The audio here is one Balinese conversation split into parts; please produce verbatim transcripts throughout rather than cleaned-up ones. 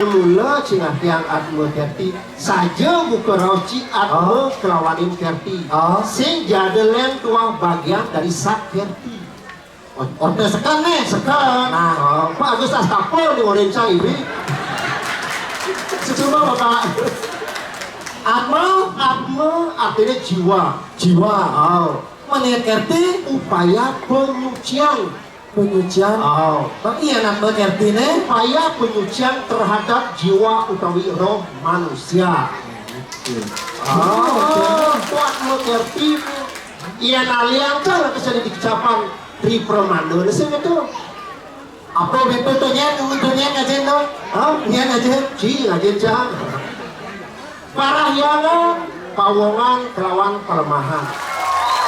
Mula cingah tiang Atma Kerti, saja buka raos ci Atma Oh. kelawaning Kerti. Oh. Sing jada lén tuah bagian dari Sat Kerti. Oh, orta seken né. Seken. Nah. Oh, Pak Agus Astapa di Orenca ini. Susuba, Bapak. Atma, Atma artinya jiwa. Jiwa. Oh. Meniat Kerti. Upaya penyucian. Penyucian. Oh. Bang, iya, Atma Kerti né. Upaya penyucian terhadap jiwa utawi roh manusia. Oke. Oh, Atma Kerti. Iya, naliang kan kesana di kecapan Tri Pramanda, nah, sing itu. Apa betul tuh, Nyen? Nunggu tuh, Nyen, ngajen tuh? Hah? Nyen ngajen? Ci, ngajen, Cang. Parahyangan, pawongan, kelawan pelemahan.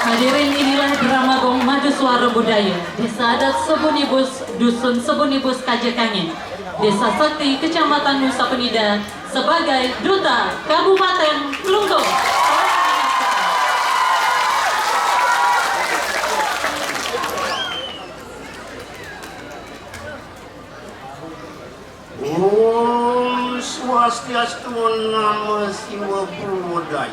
Hadirin, inilah drama gong Madu Suara Budaya, Desa Adat Sebunibus, Dusun Sebunibus, Kajekangen, Desa Sakti, Kecamatan Nusa Penida, sebagai Duta Kabupaten Klungkung. Om Swastiastu, Namo Siwa Budaya.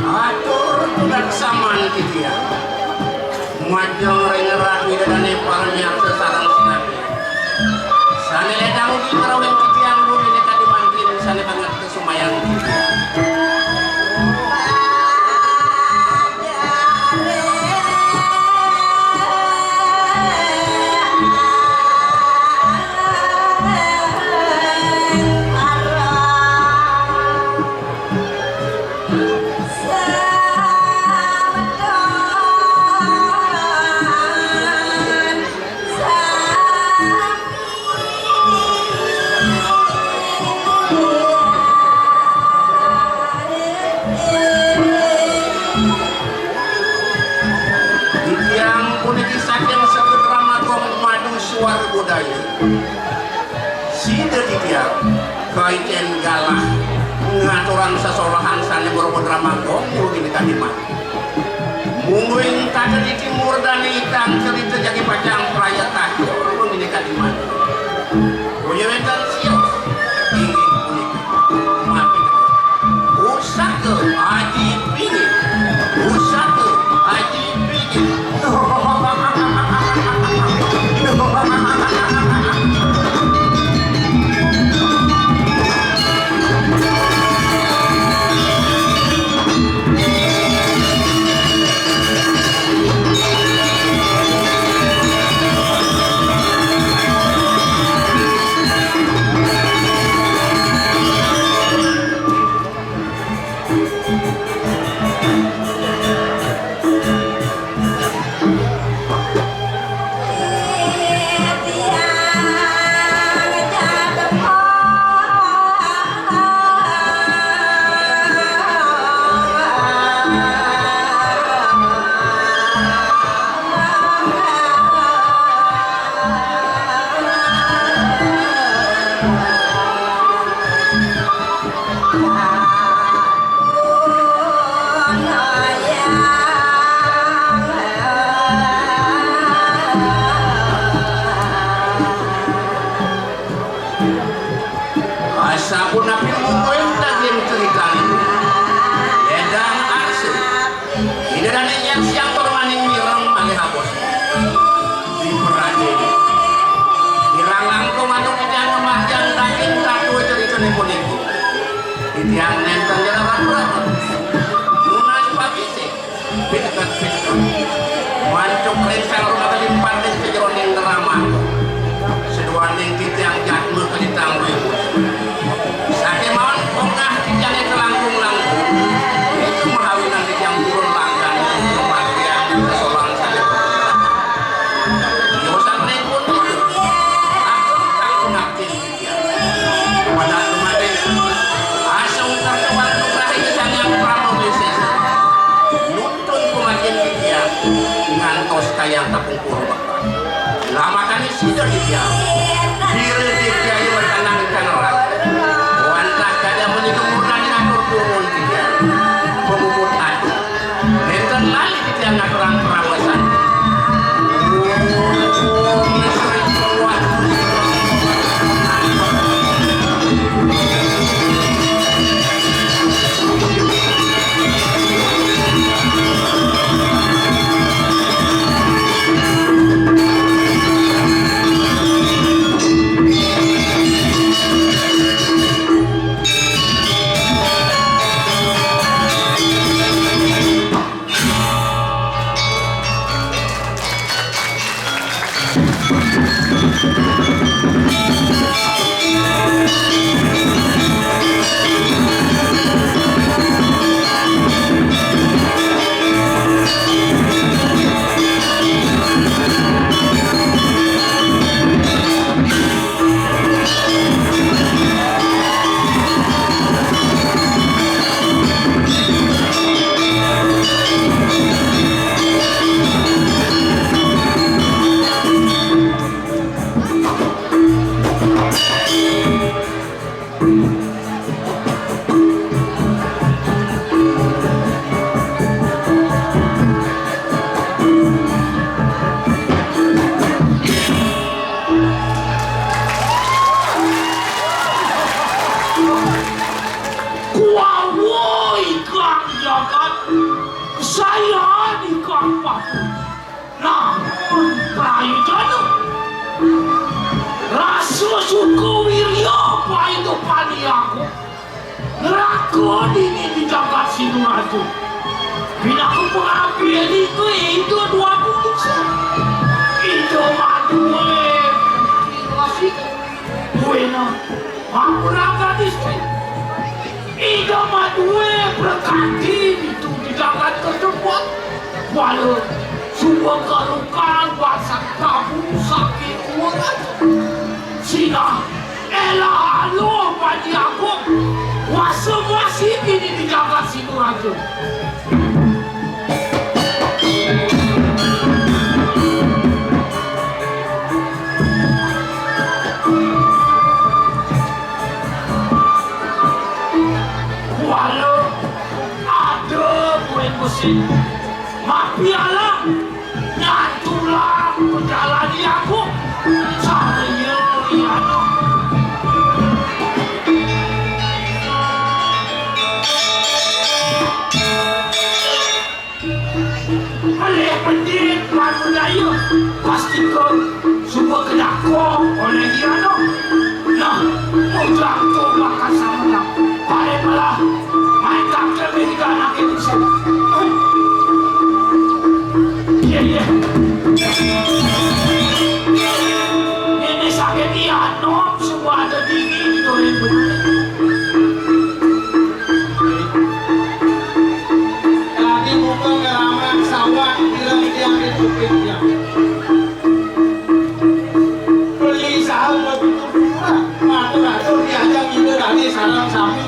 Atur tugas saman titiang. Majeng ring rah Ida Dané Paramiarsa sareng sinami. Sané lédang ugi ngrawing titiang, dumun ring kadi mangkin sané banget kasumayan titiang. Titiang puniki saking Sega Drama Gong Madu Suara Budaya. Sida titiang kaicén galah ngaturang sesolahan sané berupa drama gong, mungkin di tadi mah. Mungguing tata titi murdané itang cerita jagi pacang praya tajo, mungkin di tadi mah. Punya wénten sios, inggih punika. Mapi. Pusaka Aji Pinggir. Pusaka Aji Pinggir. Sapunapi mungguing daging cerita niki. Ledang arsa. Ida dane nyang siang tur maning mireng malih abos. Diperhatiin. Kirang langkung anu titiang ngamargiang daging katur ceritane puniki. Titiang nenten jerawan berapa. Nunas pabisik. Piteket-piteket. Mancuk ring salurung kalimpatan ring sajeroning drama. Saduaning titiang jadma kalitang wiwut. Sakémaon pongah titiangé kalangkung-langkung. Itu mahawinan titiang purun langgan, kemargian, kesolan saja. Yosan ripun itu. Aku kang ngakti. Pada dumadik, asung terkemar nugrahi Sang Hyang Prabu Wisésa. Nuntun pamargin titiang, ngantos kayang tepung purba. Lamakané sida titiang. Diri titiang merkenang ingkang rat. Wantah kada menika murdan ngatur purun titiang. Pemumut atur. Nénten lali titiang ngaturang prawesan. Kuawa ikang jagat, sayan ikang paku. Namun prayojana, rasa suka wirya paida paniaga, neraka dini di jagat Siduraja. Pinaka pangabih nika Ida Dwagung Lingsa. Ida madué wasita. Buena, ampura gadis kuwi. Ida madué prakati ditu di jagat kasebut. Kuala suba kalukan basa Prabu saking Uwaraja. Sinah, elah aluh Panji Agung. Kuasa muasi kini di jagat Siduraja. Kuala ada buin besi. Mapiala nyantulang pejalani aku. Saya lihat. Oleh pendit wan budaya, pastika suba kedakong oleh dia tu. Nah, mujang tu bakal sama tak. Paling malah, main tak kami di kanak ini. Iya, iya. Ini sakit iya, nom, suba ada dingin, dolen benar. Tadi muka ngeramat sawah, bilang tiang di kuping tiang. Beli saham begitu murah, matur-atur diajak ide dari sarang sami.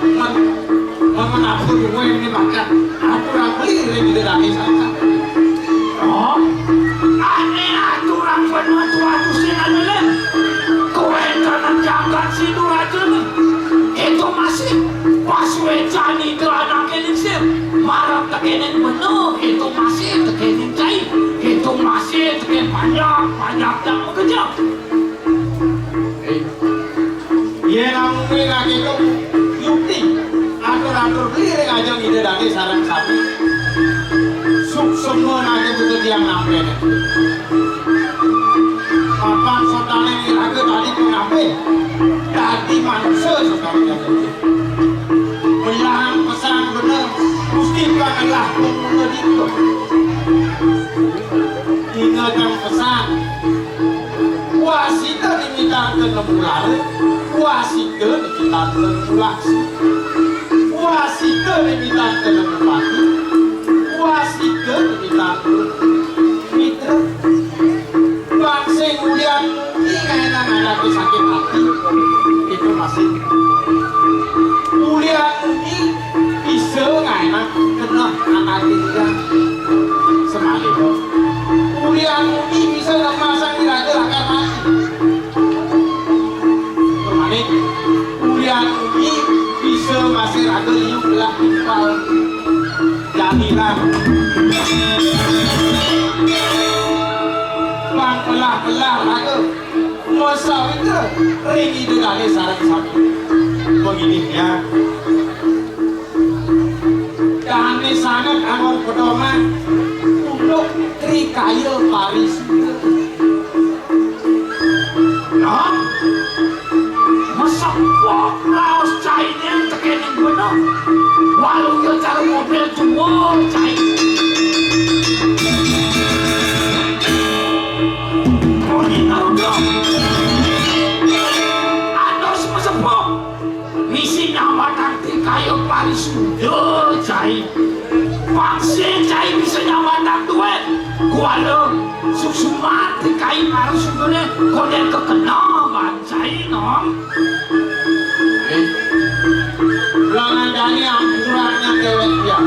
Men-, mengenapa duwe ini makan? Atur beli ide dari sarang sami. Oh, ane aturang benua tuatu sing anu lem. Kowe kana jagat Siduraja ni. Itu masih pas wecani ke anak eliksir. Marang tekenen benua, itu masih tekenen cai. Itu masih teken panjang, panjang tak bekerja. Eh, iya, kamu Ring akéto yukti, atur-atur beli ring ajeng Ida Dané sareng sami. Suksma naké buta tiang nampé. Papan sotané iraga tadi pun nampé. Dadi manusa sotané. Belang pesan bener, Gusti pangelah pemula dito. Ingetang pesan. Wasita nimitan kena mulara, wasita nimitan kena mulaksi. Wasita nimitan kena bupati, wasita nimitan kena mitra. Bangsa ulian muni ngaénang anaké sakit hati, itu masih ulian muni bisa ngaénang keneh anaké lian. Semalih ulian muni bisa ngemasang iraga lakar mati. Manik, ulian muni bisa masih raga liu belah timpal. Jaminan. Pang belah-belah raga. Masawitra ring Ida Dané sareng sami. Begini ya. Dané sanget anggon pedoman unduk Trikaya Parisuda. Nah, mesepok raos cainé tekéning beneh. Waluya cara mobil tua, cai. Muni Garuda. Atos mesepok. Misi nyawatang Trikaya Parisuda, cai. Pang sing cai bisa nyawatang duit. Kuala suksma Trikaya Parisudané kondén kekenawan, cai, nom. Eh, langan dani ampurannya déwék dia.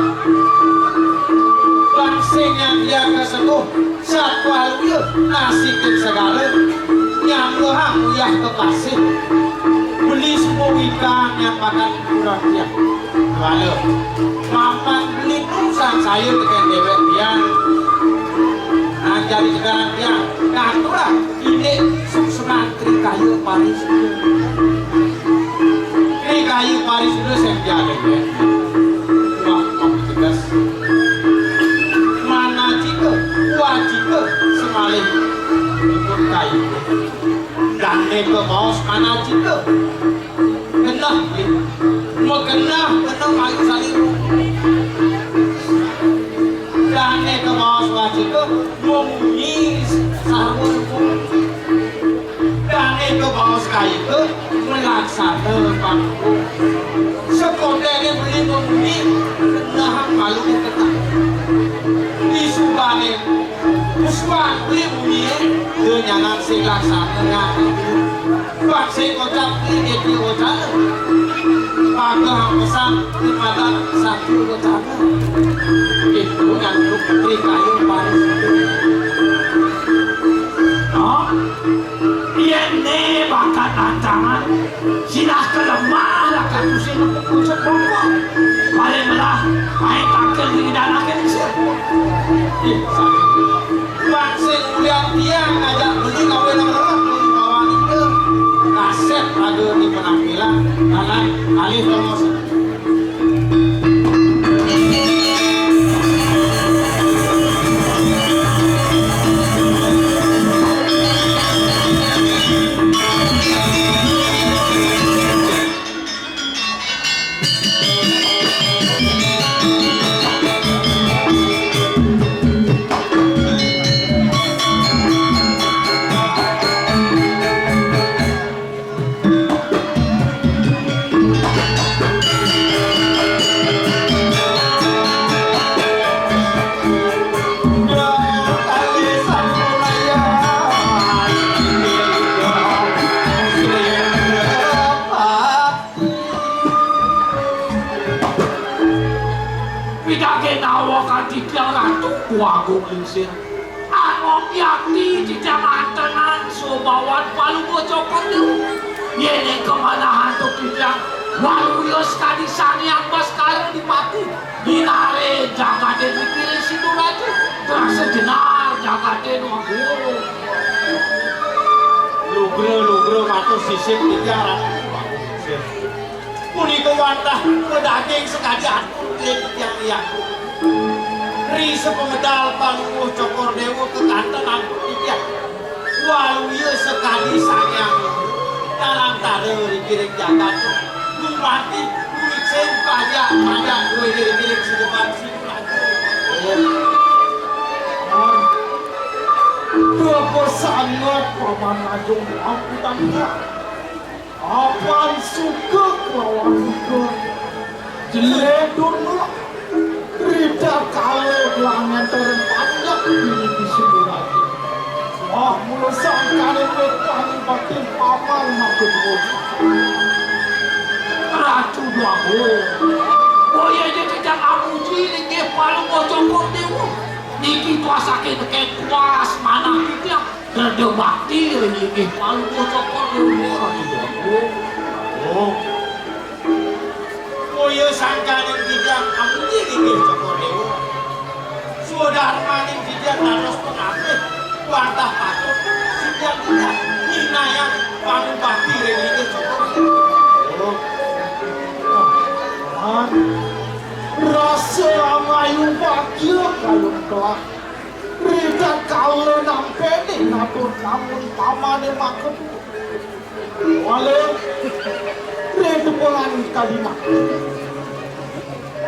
Pang sing yang dia kesetuh. Satwaluya nasikin segala, nyambuhang uyah kekasih. Beli semua wikan yang makan kurang dia. Wala, mapan beli nusang saya dengan déwék dia. Nah, jadi sekarang dia ngaturang indik suksman Trikaya Parisuda. Trikaya Parisuda sing dialih, ya. Wah, kok tegas. Manajika, wajika, semalih ipun kayu. Dané kabaos manajika. Genah, ya. Magenah, genah, ayu saliru. Dané kabaos wajika, mamunyi sarwa. Dané kabaos kayika malaksana pangku. Sekondéné beli mamunyi, nahang malu ketah. Disubané, usuan beli munyi, denyanan sing laksana. Bangsa kocap beli éti wacana. Pagah pesan, di mata satu wacana. Itu yang Trikaya Parisuda. Nah, yén né bakat rancangan, silah kelemah, lakar tusing nepuk pucuk bongkok. Paling melah, main takel di danaké lingsir. Ih, sakit. Bangsa kuliah tiang ngajak beli kawin orang, beli bawang itu. Kasét ada di penampilan, tanah alih tongos. Pidaké nawa kanti tiang Ratu Agung Lingsir. Angok yakti titiang antenan sobawan Palungguh Cokor Dewa. Yén ing kemanahan to titiang Waluya sakadi Sang Hyang Baskara Dipati. Dinaré jagaté dikiring Situ Ratu. Terasa jenar jagaté nuang guru. Lugra, lugra, matur sisip titiang Ratu. Punika wantah pedaging sakadi atur ring titiang liang. Ri sapamedal Palungguh Cokor Déwa kekanten ampun titiang. Waluya sakadi Sang Hyang Widi, nalantara ring jagat, gumanti, gumiksén, pajak, pajak, dué ring sidepan sing raja. Paman, duka sanget Paman Ajung amputan. Apan suka kelawan duka, jelé durna, ritatkala gelah ngénter panjak dini di Singaraja. Ah, mula sangkaning wit wangi bakti Paman maka duka. Ratu Déwa Agung, boya ja titiang amuji linggih Palungguh Cokor Déwa. Niki tuah saking tekén kuas manah titiang. Reda bakti ring inggih Palungguh Cokor Déwa, Ratu Déwa Agung. Oh. Boya sangkaning titiang amuji inggih Cokor Déwa. Swadarmaning titiang dados pangabih wantah patut titiang titiang nginayang pangubakti ring inggih Cokor Déwa. Oh. Paman, rasa angayu bagia kayun kelak. Ritatkala nampénin atur namun pamané maka duka. Wala, ring tepungan kadi mangkin.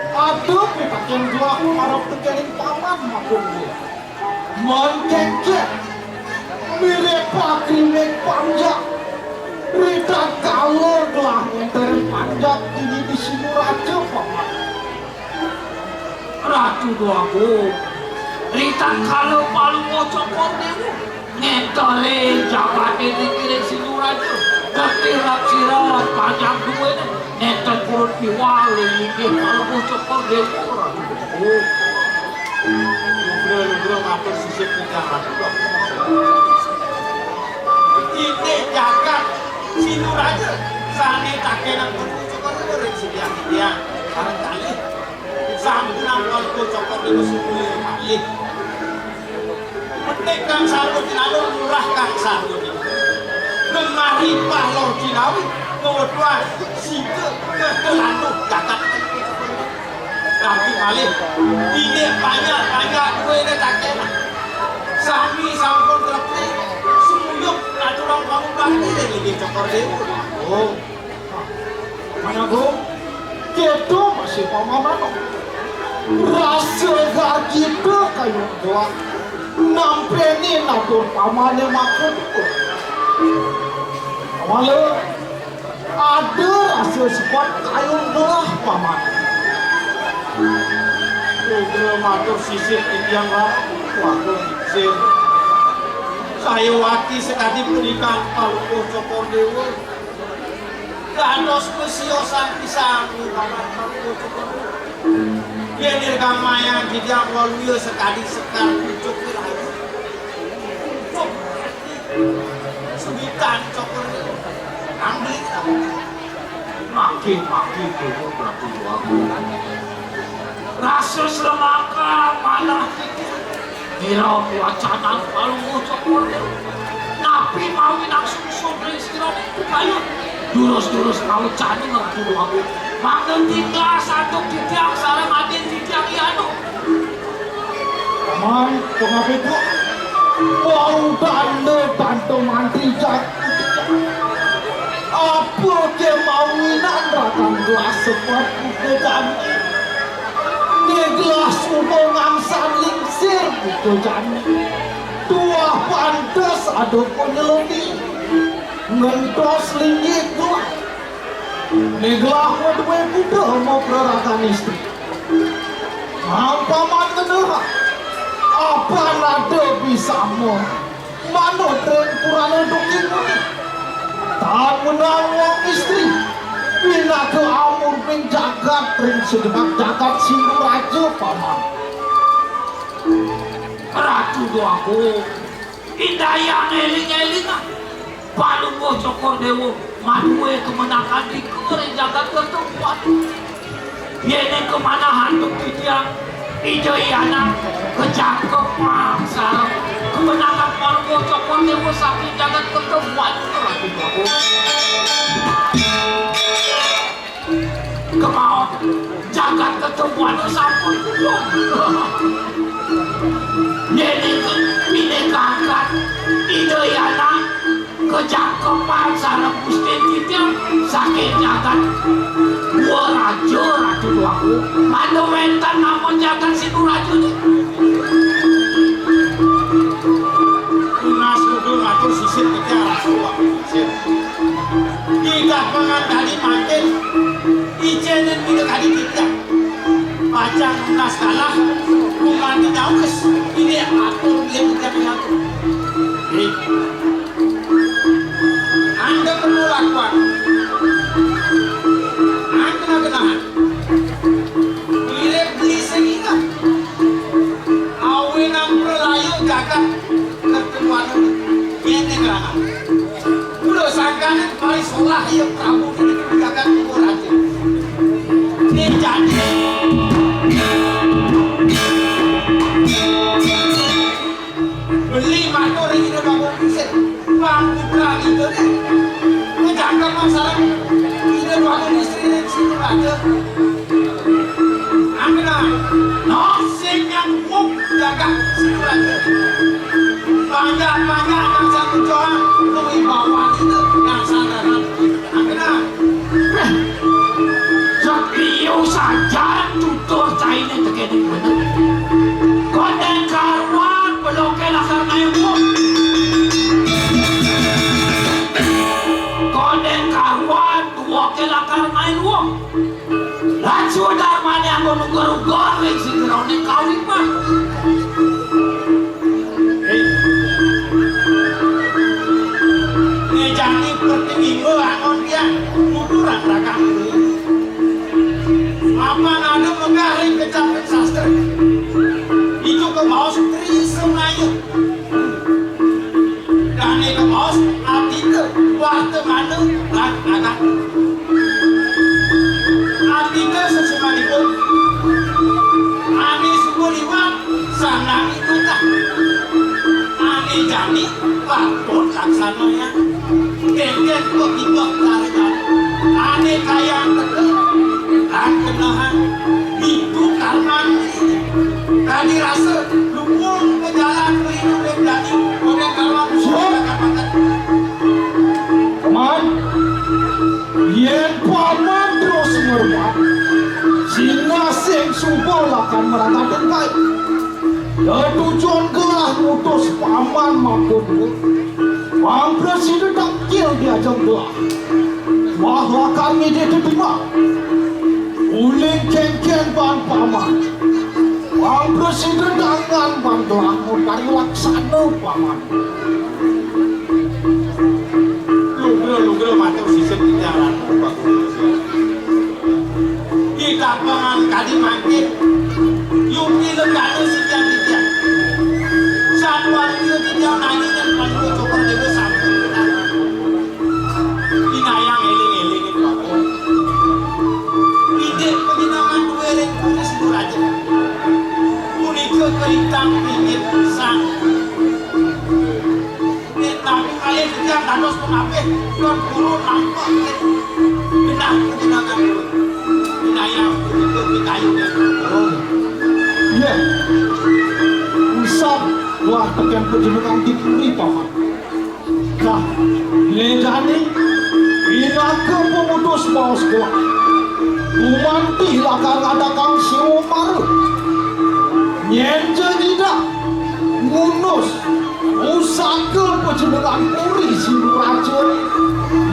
Ada pitakén gelah marep tekéning Paman maka duka. Mén kénkén, mirib pakrimik panjak. Ritatkala gelah ngénter panjak dini di Singaraja, Paman. Ratu Déwa Agung, ritatkala Palungguh Cokor Déwa ngénter jagaté niki ring Singaraja, getih rap sirap panjak duéné, nénten purun piwal inggih Palungguh Cokor Déwa, Ratu Déwa Agung. Nugra, nugra, matur sisip titiang, Ratu. Indik jagat Singaraja sané takénang Palungguh Cokor Déwa ring sikian titiang. Sareng kalih. Sampunang Palungguh Cokor Déwa sumulya malih. Metik kang sarwa jinanur, lurah kang sarwa jinanur. Gemari pahlo jinawi, weweduhan sida kekelanduh jagat. Tapi malih, indik panjak-panjak duéné takénang. Sami sampun trepti, sumuyuh ngaturang pangubakti ring inggih Cokor Déwa. Oh. Paman Agung, kéto masih pamanan. Rasa gargita kayun gelah nampénin atur pamané maka duka. Wala, ada rasa sepat kayun gelah, Paman. Nugra matur sisip titiang, Ratu. Waktu sisip. Sayuwakti sakadi punika Palungguh Cokor Déwa. Dados pasiosan pisan. Yén dirgamayang titiang waluya sakadi sekar pucuk raja. Pucuk subitan Cokor Déwa. Ambil. Mangkin, mangkin, Déwa Prabu Déwa Agung. Rasa sremaka manah titiang. Nira wacanan Palungguh Cokor Déwa. Napi mawi nang sungsung ring sira ning kayun. Durus-durus kawecana Ratu Déwa Agung. Mangda tinggal santuk titiang sareng adin titiang I Anu. Paman, pangabih, bau danda tantu mantri jagat. Apa ké mawinan rakan gelah sepat buka jani? Né gelah suba ngangsan lingsir buka jani. Tuah pantes ada panyeloni. Ngentos linggih gelah. Né gelah madué putra maprarakan istri. Ampamang ngenah, apan ada bisama manut ring purana duking muni. Tan menang wong istri, pinaka amurping jagat ring segenap jagat Singaraja, Paman. Ratu Déwa Agung, indayang éling-élingang. Palungguh Cokor Déwa madué kemenakan ring jagat Kertawati. Yéning kamanah antuk titiang, Ida I Anak kajangkep pang sareng kemenakan Palungguh Cokor Déwa saking jagat Kertawati. Yén pinekakan Ida Yana kajangkepan sareng Gustin titiang saking jagat Dua Raja Ratu Déwagung, mangda wénten nama jagat Siduraja. Tunas nunas matur sisit titiang. Sip. Ida pangan tadi mangkin, icénin minakadi titiang. Pacang nunas kalah, gumanti nyawis. Ini atur bilih titiang ngatur. Ih. Anda perlu lakuan. Anda kenahan. Mirip beli sing ingat. Awinan pralayo jagat ketuan ini. Ini kelangan. Kula sangkaning paling solah ya Prabu Dini Jagat Raja. Ini janji. Beli matur ing Ida Prabu Pisit. Pang putra Ida deh. Ngejangkep sareng Ida Prabu Istri ring Siduraja. Angena. Nah, sing nyang wong jagat Siduraja. Panjak-panjak nang satu johan, kewibawan Ida nang sanaran. Angena. Sapiyu sajan tutur cainé tekéning bener. Kondén karuan beloké lakar ngayuh. Kondén karuan duwoké lakar ngayuh. Lan sudarmané anggon uger-uger ring sigraning kawipan. Ngejani pertiwi minggu angon dia nuturang rakang. Mapan ada megah ring kecapi sastra. Itu kebaos Tri Semaya. Dané kebaos atita, wartamana, lan anak. Atita sesumanipun. Ané suba liwat, sandang ibadah. Ané jani, patut laksanayang. Kénkén kok ibak larikan. Ané kayang teka, lan kenahan. Itu karman. Tadi rasa, luwung ke jalan, pelindung dan berani. Oleh karman, sudah katakan. Paman, yén paman terus ngrumat, sinah sing suba lakar mrangkat engkai. Tetujon gelah ngutus paman mangko duwé. Pang prasida takil diajeng gelah. Wah lakar ngidih tetimah. Uling kénkén ban paman. Pang prasida dangan ban gelah mutari laksana paman. Lugra-lugra matur sisip titiang. Kita pangan kadi mangkin. Yukti legana sikian titiang. Satwan kita titiang nanging yang paling coba dewa sampai. Inayang éling-éling ing Prabu. Indik panjenengan duwé ring Puri Siduraja. Punika kerintang pingit sang. Nek namung kalih titiang dados pengapih, Tuan Guru nampak ring genah panjenengan. Inayang punika pitayoh. Oh. Iya. Usap wah tekén panjenengan di puri, Paman. Nah, né jani, pinaka pemutus baos gelah. Gumanti lakar ngadakang siwa mara. Nyén ja nyidak ngunus pusaka panjenengan Puri Siduraja,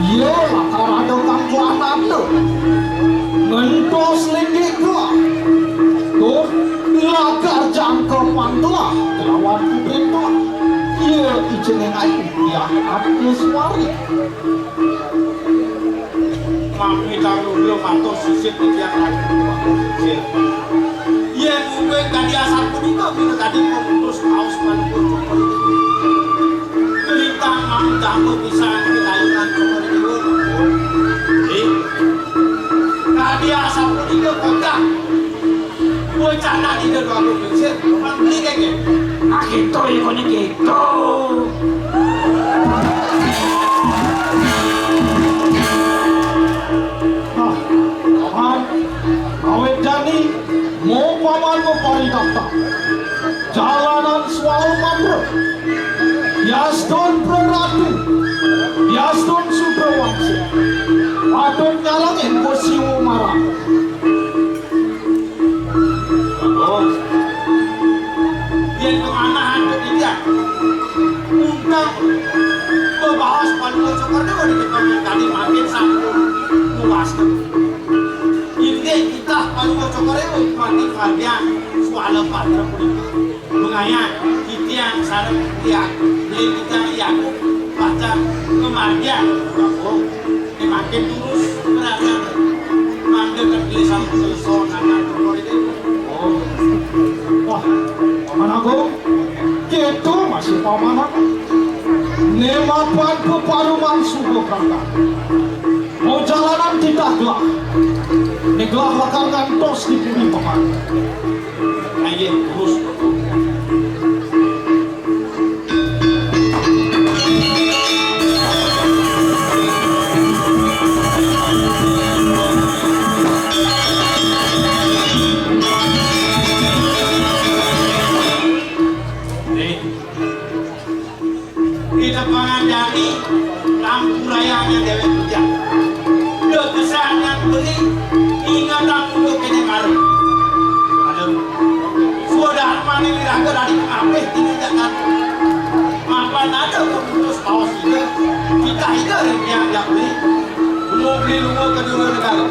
ia lakar ngadakang gelah nanda. Ngentos linggih gelah. Tur lakar jangkepan gelah kelawan putri tuah. Ia ijeneng ayu Diah Arteswari. Mami taruh matos sisit titiang ayu matos sisit. Yén mungkin tadi asal punika, bila tadi memutus kaos manipun cokor ini. Kelintang mami taruh pisan di kayunan cokor ini. Eh, tadi asal punika pegang. Wacana Ida Prabu Pingsir, Paman beli kenging. Ah, gitu ya, koné gitu. Nah, Paman, awit jani, mau Paman Patra punika. Bengayang titiang sareng Yak, beli titiang Yakub pacang ngamargiang Prabu. Makin tulus merasa mangga kedue sampun selesai nganan. Oh. Wah, Paman Agung, gitu masih Paman Agung. Nemapan peparuman subuh berangkat. Mau jalanan kita gelah. Ini gelah bakal ngantos di bumi Paman. Ayo, terus. Nih, kita pangandani lampu rayanya dewek hujan. Udah kesanan beli, ingat aku udah kena karung. Aduh. Sudah mana ini raga dari apa ini datang? Mapan ada keputus kaos itu. Kita itu yang diajak beli. Mau beli lu mau ke dulu negara.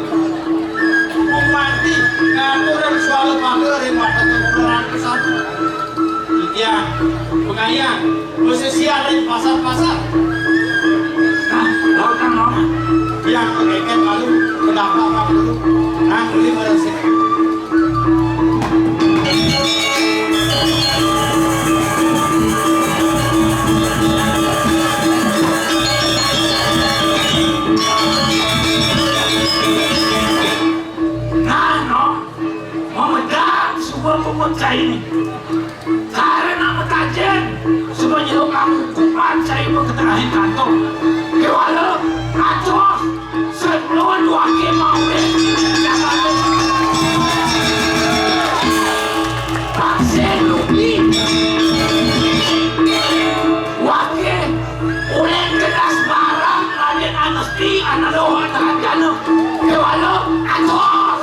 Mau mati, ngatur dan suara pagar yang mata kekurang satu. Iya, pengayang, pesisir di pasar-pasar. Nah, laut kan laut. Yang pakai lalu, kenapa apa dulu? Nah, beli pada sini. Nah, no, mau medang semua puput saya ini. Karena metajen, sebanyak kamu kuman saya mau keterahin kantor. Kewala, kacos, sebelum dua kali mau deh. Vaksin lupi. Wakil, ulen kedas barang, Raden Anesti, anak doa, tangan kanan. Kewala, kacos.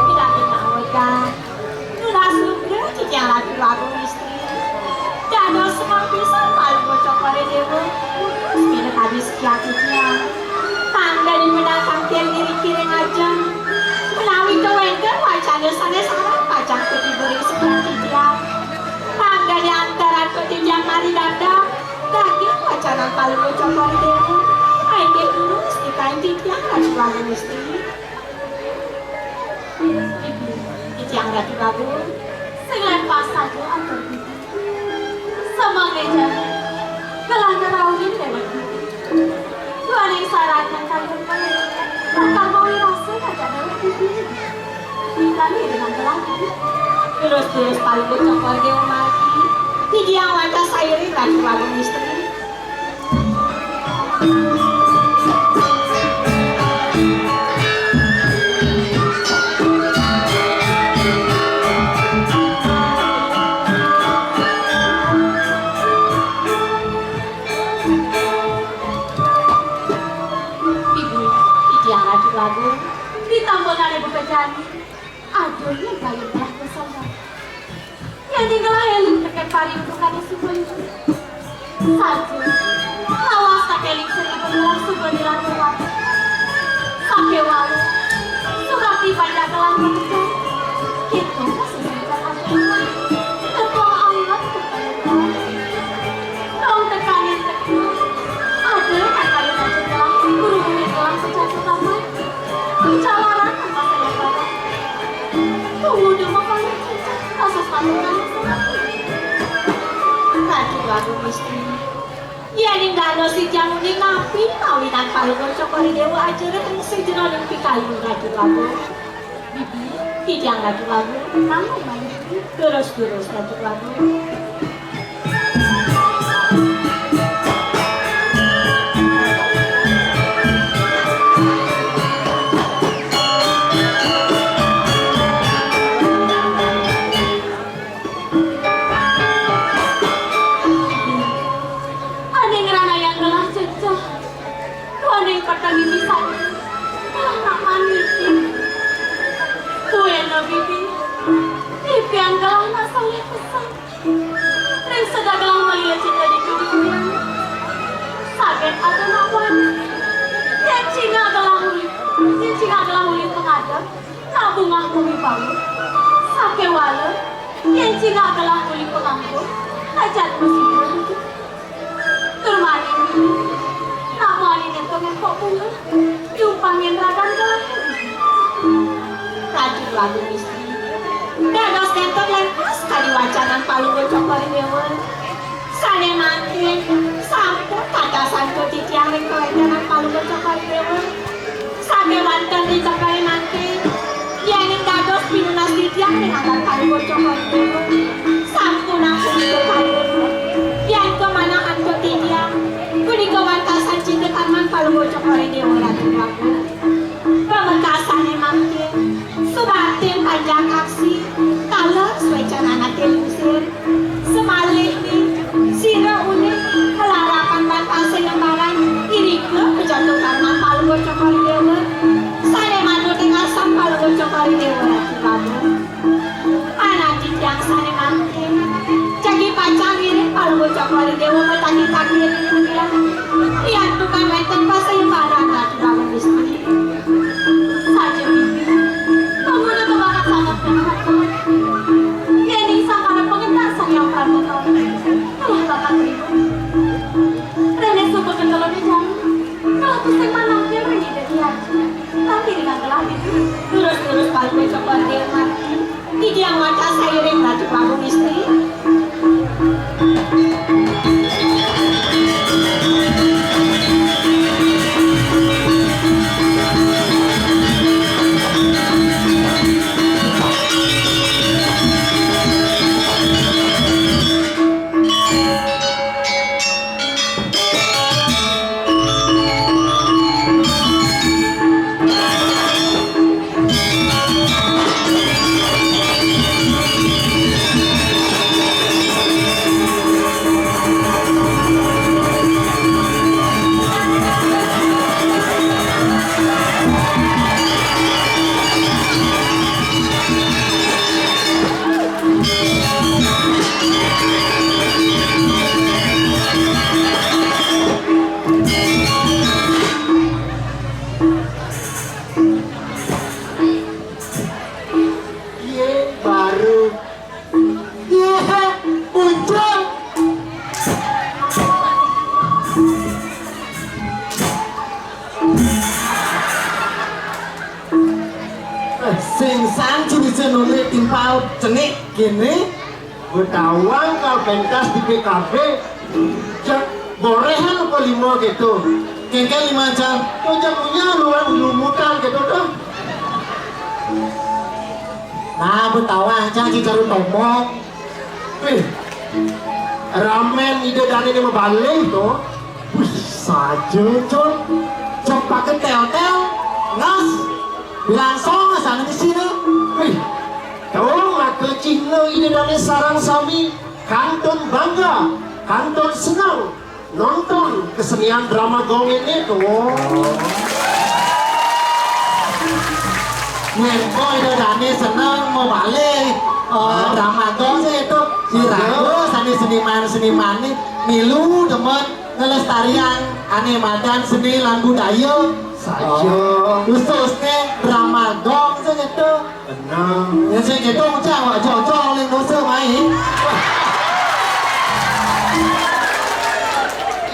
Pinanggih mawega. Nunas lugra titiang Ratu Agung Istri. Dados semeng pisan paling bocok pada dewa. Putus minut habis kiat titiang. Tangga di menang tangkir diri kiring aja. Menawi kewenten wacana sanes arang pacang ketiba ring sebelah titiang. Mangda diantaran titiang mari dadang daging wacanan Palungguh Cokor Dewa. Inggih dulu sekaing titiang Ratu Agung Istri. Titiang Ratu Agung, sing lepas saja atur titiang. Semangejana, gelah ngerauhin dewek titiang. Duaning sarat nang kayun pelit, bakal mawi rasa ngajak dewek titiang. Kami dengan lelaki. Terus-terus Palungguh Cokor Dewa Margi, titiang wantah sairing Ratu Agung Istri. Ibu, titiang Ratu Agung, ditambahan ibu kejani. Aduh, yang kaya belah kesana. Yang tinggal eling teken pari untuk kami subun. Saja, lawas tak eling seribu belah subun di lantai waktu. Sampai walau, surat di panjang kelang waktu. Kita masih sempat ada. Ketua ayat kepada Dong tekanin teka. Ada tak kaya macam dalam. Prabu Gusti. Yéning dados titiang uning napi mawinan Palungguh Cokor I Déwa ajereh ring sajeroning pikayun Ratu Prabu. Bibi, titiang Ratu Prabu. Namun, Bibi. Terus-terus Ratu Prabu. Ané ngranayang gelah ceceh, ané peteng ini saja, gelah nak maniki. Buéna, Bibi, tiang gelah nak salah pesan. Ring sedagelang malila cinta di dunia. Saget ada nak wani. Yén cingak gelah uli, yén cingak gelah uli pengadem, nak bungah bumi bangun. Sakéwala, yén cingak gelah uli penganggur, nak jatuh musibah. Tur mani, nak mani nento ngempok bunga. Yumpangin ragan kelahiran. Ratu Agung Istri. Dados nenten lentas kadi wacanan Palungguh Cokor I Déwa. Sané mangkin sampun katasan titiang ring kawentenan Palungguh Cokor I Déwa. Sakéwanten ring kawentenan mangkin, yéning dados pinunas titiang ring anggan Palungguh Cokor I Déwa. Sampun ampun ida kayun. Yén kamanah antuk titiang, punika wantah sancita karman Palungguh Cokor I Déwa Ratu Prabu. Pamekasané mangkin, subatin panjang aksi, kala suécan anaké lingsir. Semalihné, sira uning, malarapan bantah sayembaran, irika pejatuhan Palungguh Cokor I Déwa. Sané manut ing asam Palungguh Cokor I Déwa Ratu Prabu. Anak titiang sané mangkin, jagi pacang ngiring Palungguh Cokor I Déwa matagi-tagi ring titiang. Yan tukang wénten pasayembaran Ratu Prabu Gusti. Saja, Bibi. Panguna kabakat sanget kena hati. Yéning sangkara pangentak Sang Hyang Prabata. Telah bakat ribut. Réné suba kentelan di jalan. Telah tusing manah yang ring ida diaji. Tapi dengan telah itu. Terus-terus Palungguh Cokor I Déwa. Titiang wantah sairing Ratu Prabu Istri. Iye, baru. Iye, muncul. Eh, sing sang jinisé nolih timpal cenik kéné. Betawang kal pentas di P K B. Jak gorehan apa lima gitu. Kéngkén lima jam. Tuh jak punya luar lumutan gitu tuh. Nah, betawang cang cicaru tombong. Wih, ramen ida dané ini mabalih to. Wih, saja, Cun. Cok pakai tel-tel, ngas, bilang song sana di sini. Wih, dong, maka Cina ida dané sarang sami kantun bangga, kantun senang nonton kesenian drama gong ini tuh. Yen kok ida dané seneng mabalih, eh, drama gong sih itu. Diraga sané seniman-seniman nih milu demen ngelestarian ané madan seni lan budaya. Saja. Khususné drama gong sih itu. Tenang. Ya sing kéto ngucap awak jol-jol ning dosa mai.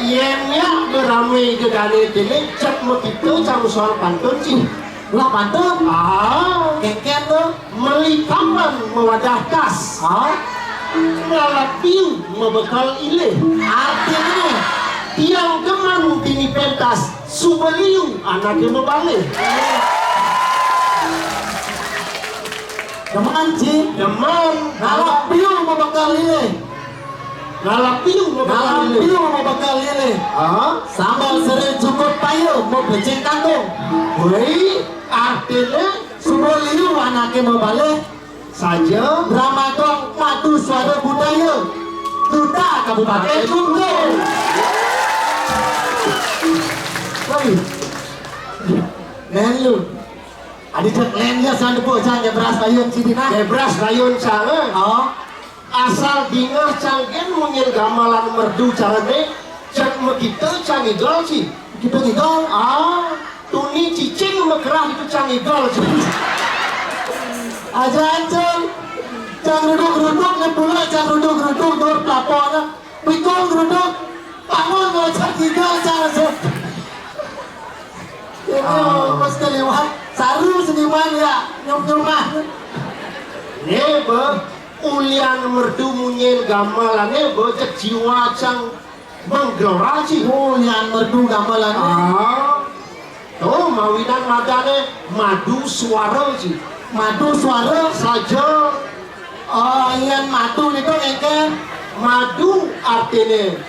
Yén nya berame gegane dene cep mekito cang soal pantun cih. Lah pantun? Ah. Kénkén to. Meli papan mewadah tas. Ah. Ngalap piu mabekel ilih. Artiné, tiang demen bini pentas, suba liu anaké mabalih. Demen, Ci? Demen. Ngalap piu mabekel ilih. Ngalap piu mabekel ilih. Ngalap piu mabekel ilih. Ah? Sambel seré cukup payu, mau becik kangkung. Woi, artiné? Suba liu anaké mabalih. Saja. Drama gong madu suara budaya. Duta Kabupaten Guntur. Woi. Lén lu. Adi cék lén ya, san depo cang, ya beras layun sini nah. Ya beras layun cang, eh. Oh. Asal dingeh cang gén munyin gamelan merdu carané, cék makita cang igel, Ci. Makita igel? Ah, tuni cicing makerah ditu cang igel, Ci. Aja ancang. Cang ruduk-ruduk, né pula cang ruduk-ruduk, dur pelaponé. Pikul ruduk, bangun ngocak igel, cang. Ini, ah, pas kaliwat, saru seniman ya, nyum-nyumah. Né, Bé, ulian merdu munyin gamelané, Bé, cék jiwa cang menggelora, Ci. Oh, ulian merdu gamelané. Ah. Tuh, mawinan madané madu suara, Ci. Madu suara? Saja. Oh, yén madu niku éngkén? Madu artiné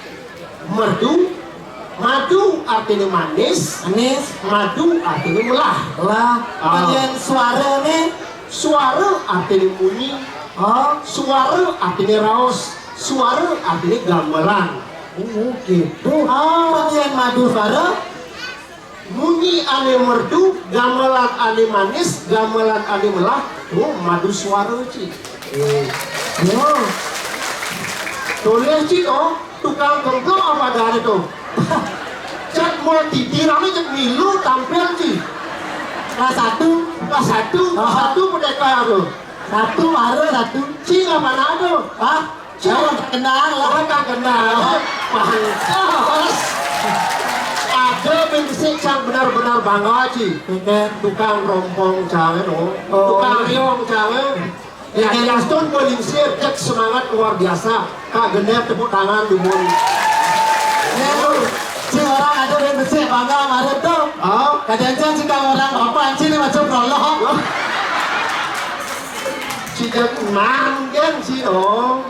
merdu, madu artiné manis, manis, madu artiné melah. Lah, ah. Yén suara né? Suara artiné munyi. Oh. Suara artiné raos. Suara artiné gamelan. Oh, gitu. Ah. Yén madu suara? Munyi ané merdu, gamelan ané manis, gamelan ané melah, oh, madu suara, Ci. Eh. Oh. Tulis, Ci, oh, tukang kemplok apa adané tuh? Cék mau titiran, cék milu tampil, Ci. Kelas satu. Kelas satu, kelas, oh, satu merdeka tuh. Satu, mara satu. Ci, apa tuh? Hah? Cang kenal lah. Oh, cang kenal. Pantes. Ada bén besik cang benar-benar bangga, Ci. Oké. Tukang rompong cang, no. Oh. Tukang riong cang. Ya, ya, stun belingsir, cék semangat luar biasa. Kak Genep tepuk tangan, dumun. Né, Ci, orang ada bén besik bangga kemarin tuh. Oh. Kadén cang, Ci, kang orang apa, Ci, né macam prolog. Oh. Ci, jangan, Ci, oh.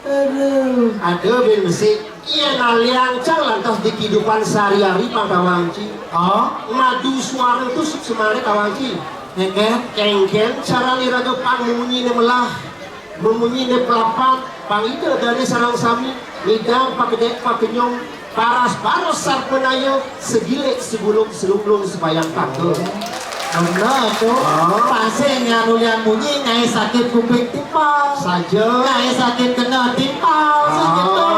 Aduh. Ada bén besik. Iya, naliang cang lantas di kehidupan sehari-hari pang tawang, Ci. Oh? Madu suara tuh suk semare tawang, Ci. Éngkén? Éngkén cara iraga pang memunyiné melah, memunyiné pelapat, pang ida dané sareng sami, midang pakedék pakenyung, paras-paros sarpanaya, segilik segulung selunglung sebayang tangga. Bener tuh. Oh. Pasih nyén ulian munyi ngaé sakit kuping timpal. Saja. Ngaé sakit keneh timpal, ah, sakitu.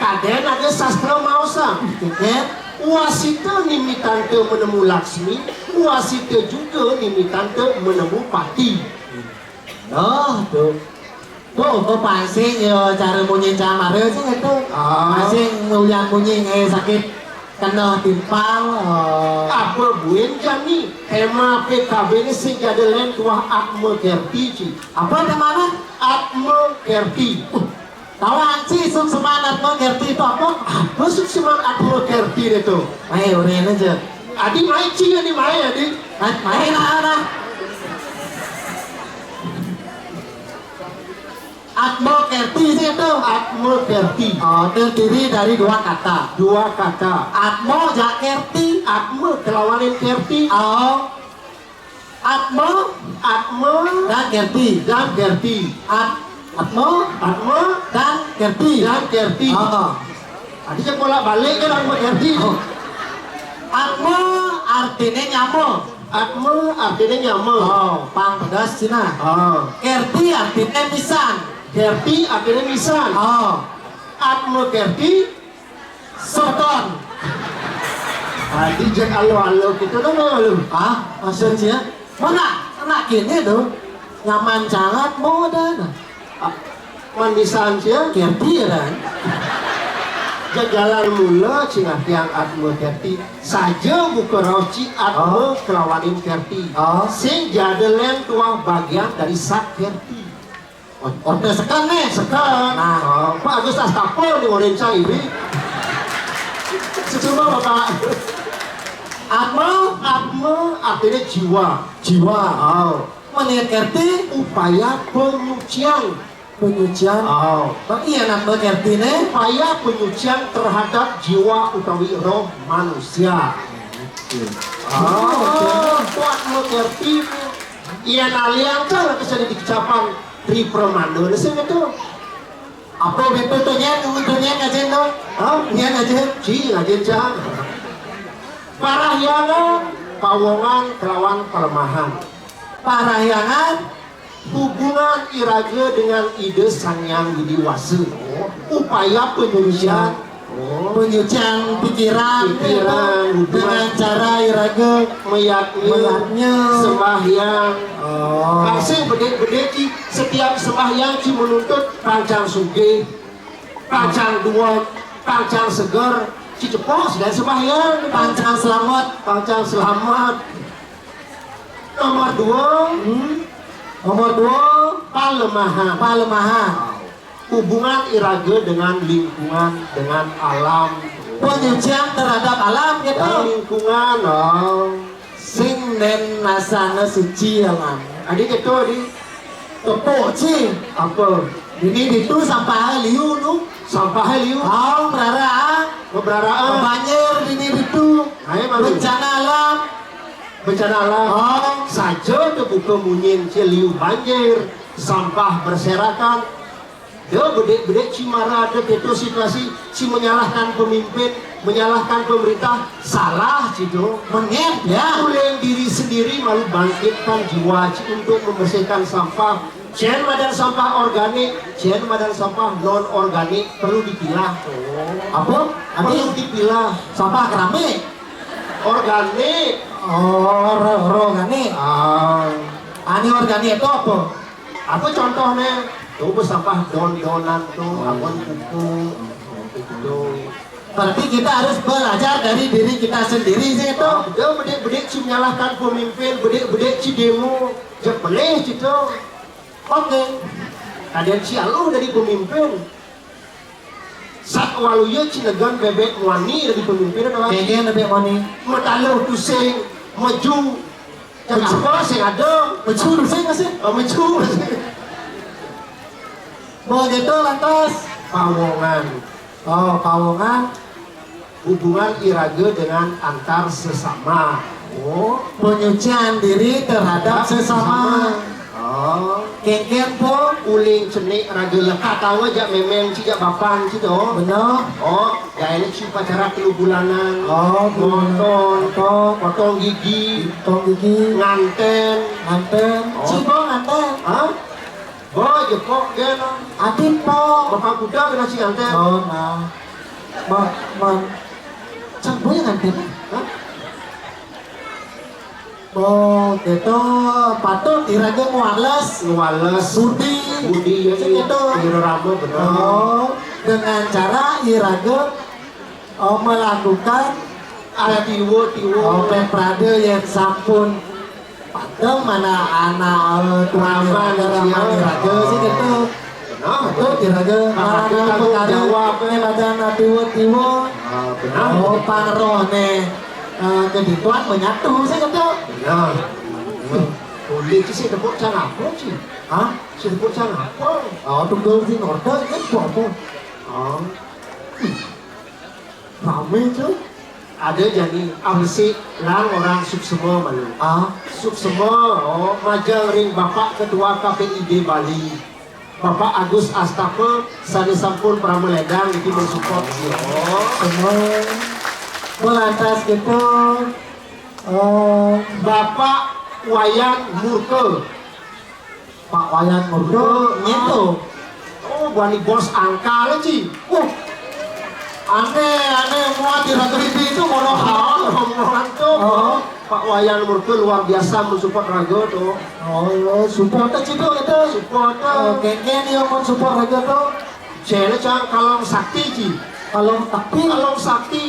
Kadén ada sastra maosang. Oké. Wasita nimitanta menemu Laksmi, wasita juga nimitanta menemu pati. Nah, tuh. Tuh, kok pasih ya cara munyi camara sih itu. Ah. Pasih ulian munyi ngaé sakit keneh timpal. Oh. Apa buin jani? Tema P K B ini sing jadi lén tuah Atma Kerti, Ci. Apa temané? Atma Kerti. Uh, tawang, Ci, sukseman Atma Kerti itu apa? Apa sukseman Atma Kerti itu? Ayo, urin aja. Adi mai, Ci, adi mai, adi. Mai, mai, nah, nah. Atma Kerti sih itu. Atma Kerti. Oh, terdiri dari dua kata. Dua kata. Atma jak Kerti. Atma kelawanin Kerti. Oh. Atma. Atma. Dan Kerti. Dan Kerti. At-, Atma. Atma. Dan Kerti. Dan Kerti. Oh. Adi cék bolak-balik kan Atma Kerti. Oh. Atma artiné nyama. Atma artiné nyama. Oh, pang pedas cina. Oh. Kerti artiné misan. Kerti artiné misan. Oh. Atma Kerti. Soton. Adi jek alo-alo gitu kan lu. Ah, maksud sia? Mana? Anak kini tuh. Nyaman sangat mau ada. Nah. Ah, manisan sia? Kerti ya, kan? Jagalan mula cingah tiang Atma Kerti. Saja buka rauci Atma, oh, kelawanin Kerti. Oh. Sing jada lén tuah bagian dari Sak Kerti. Order seken nih. Seken. Nah. Oh, Pak Agus Astapa nih orang saya ini. Sejumlah Bapak. Atma, atma artinya jiwa. Jiwa. Oh. Melihat kerti. Upaya penyucian. Penyucian. Oh. Bang iya nak mengerti nih. Upaya penyucian terhadap jiwa utawi roh manusia. Oh, kuat mengerti. Iya naliang kan kesini di kecapan Tri Permando nih sih itu. Apa betul tuh nyen, tuh nyen ngajen tuh? Hah? Nyen ngajen? Ci ngajen cang. Parahyangan, pawongan kelawan pelemahan. Parahyangan, hubungan iraga dengan Ida Sang Hyang Widi Wasa. Upaya penyucian. Oh. Penyucian pikiran, pikiran, hubungan. Dengan cara iraga mayatnya, mayatnya. Sembahyang. Oh. Kasih bedik-bedik ki, setiap sembahyang ki menuntut pancang sugih, pancang duweg, pancang seger, ci cepok sedang sembahyang. Pancang selamat. Pancang selamat. Nomor dua. Hmm. Nomor dua. Palemahan. Palemahan. Hubungan iraga dengan lingkungan, dengan alam. Penyucian terhadap alam gitu. Dan lingkungan, oh. Sing den asana suci alam. Adi gitu, Adi. Tepuk ci. Apa? Ini ditu sampah liu nu. Sampah liu. Oh, berara. Berara. Banjir ini ditu. Ayo, malu. Bencana alam. Bencana alam. Oh. Saja terbuka munyin ci liu banjir, sampah berserakan. Dia bedik-bedik ci marah ada keto situasi, ci menyalahkan pemimpin, menyalahkan pemerintah, salah ci tu. Mengep ya. Uling diri sendiri malu bangkitkan jiwa ci untuk membersihkan sampah. Cen madan sampah organik, cen madan sampah non organik perlu dipilah. Apa? Perlu dipilah. Sampah keramik. Organik. Oh, ro, ro organik. Ah. Ani organik itu apa? Apa contohnya? Coba sampah don-donan tuh, abon kuku, gitu. Berarti kita harus belajar dari diri kita sendiri sih itu. Ah, dia bedik-bedik ci menyalahkan pemimpin, bedik-bedik ci demo, je pelih gitu. Oke. Kadang ci aluh dari pemimpin. Sat waluya ci negan bebek muani dari pemimpin atau lagi? Kayaknya bebek muani. Mataluh tusing, maju. Cakap apa sing ada? Maju tusing masih? Oh, maju. Mau gitu lantas. Pawongan. Oh, pawongan. Hubungan iraga dengan antar sesama. Oh. Penyucian diri terhadap sesama. Oh. Kengken po. Uling cenik raga lekat tawa jak memeng ci jak bapan ci tu. Benar. Oh, ya ini ci upacara telu bulanan. Oh, motong, motong. Potong gigi. Potong gigi. Nganten. Nganten. Oh. Ci po nganten. Hah? Bo, jepok ke no. Adit po. Bapak kuda kena ci nganten. Oh, nah. Ma, ma, cang boy nganten. Hah? Oh, gitu. Patut iraga ngwales. Ngwales. Budi. Budi, ya, sing iya. Gitu. Ira rama bener. Oh, dengan cara iraga, oh, melakukan, ah, tiwa, tiwa. Oh, pepradé yang sampun. Padahal mana anak, eh, tuan raman, raman iraga sih gitu. Benar. Betul, iraga. Nah, mana tanggung jawab, ini badan tiwa-tiwa. Ah, benar. Oh, pangeroh nih. Eh, kedituan menyatu sih gitu. Benar. Boleh sih tepuk tangan apa sih? Hah? Sih tepuk tangan apa? Oh, tunggu sih order kan apa? Oh. Rame tuh. Ada jani, apa sih? Lang orang suksema malu. Ah, suksema, oh, majeng ring Bapak Ketua K P I D Bali. Bapak Agus Astapa, sane sampun pramaledang iki mensupport. Oh, semua. Melantas gitu, eh, Bapak Wayan Murka. Pak Wayan Murka, nyeto. Oh, bani bos angkal, Ci. Uh, aneh, aneh, muat di Ratu Ribi itu, mono hal, rombongan tuh. Oh. Pak Wayan Murka luar biasa mensupport raga tuh. Oh, iya, support aja tuh, gitu. Support, tuh. Oh, kengken dia mau support raga tuh. Cene cang kalong sakti, Ci. Kalong sakti? Kalong sakti.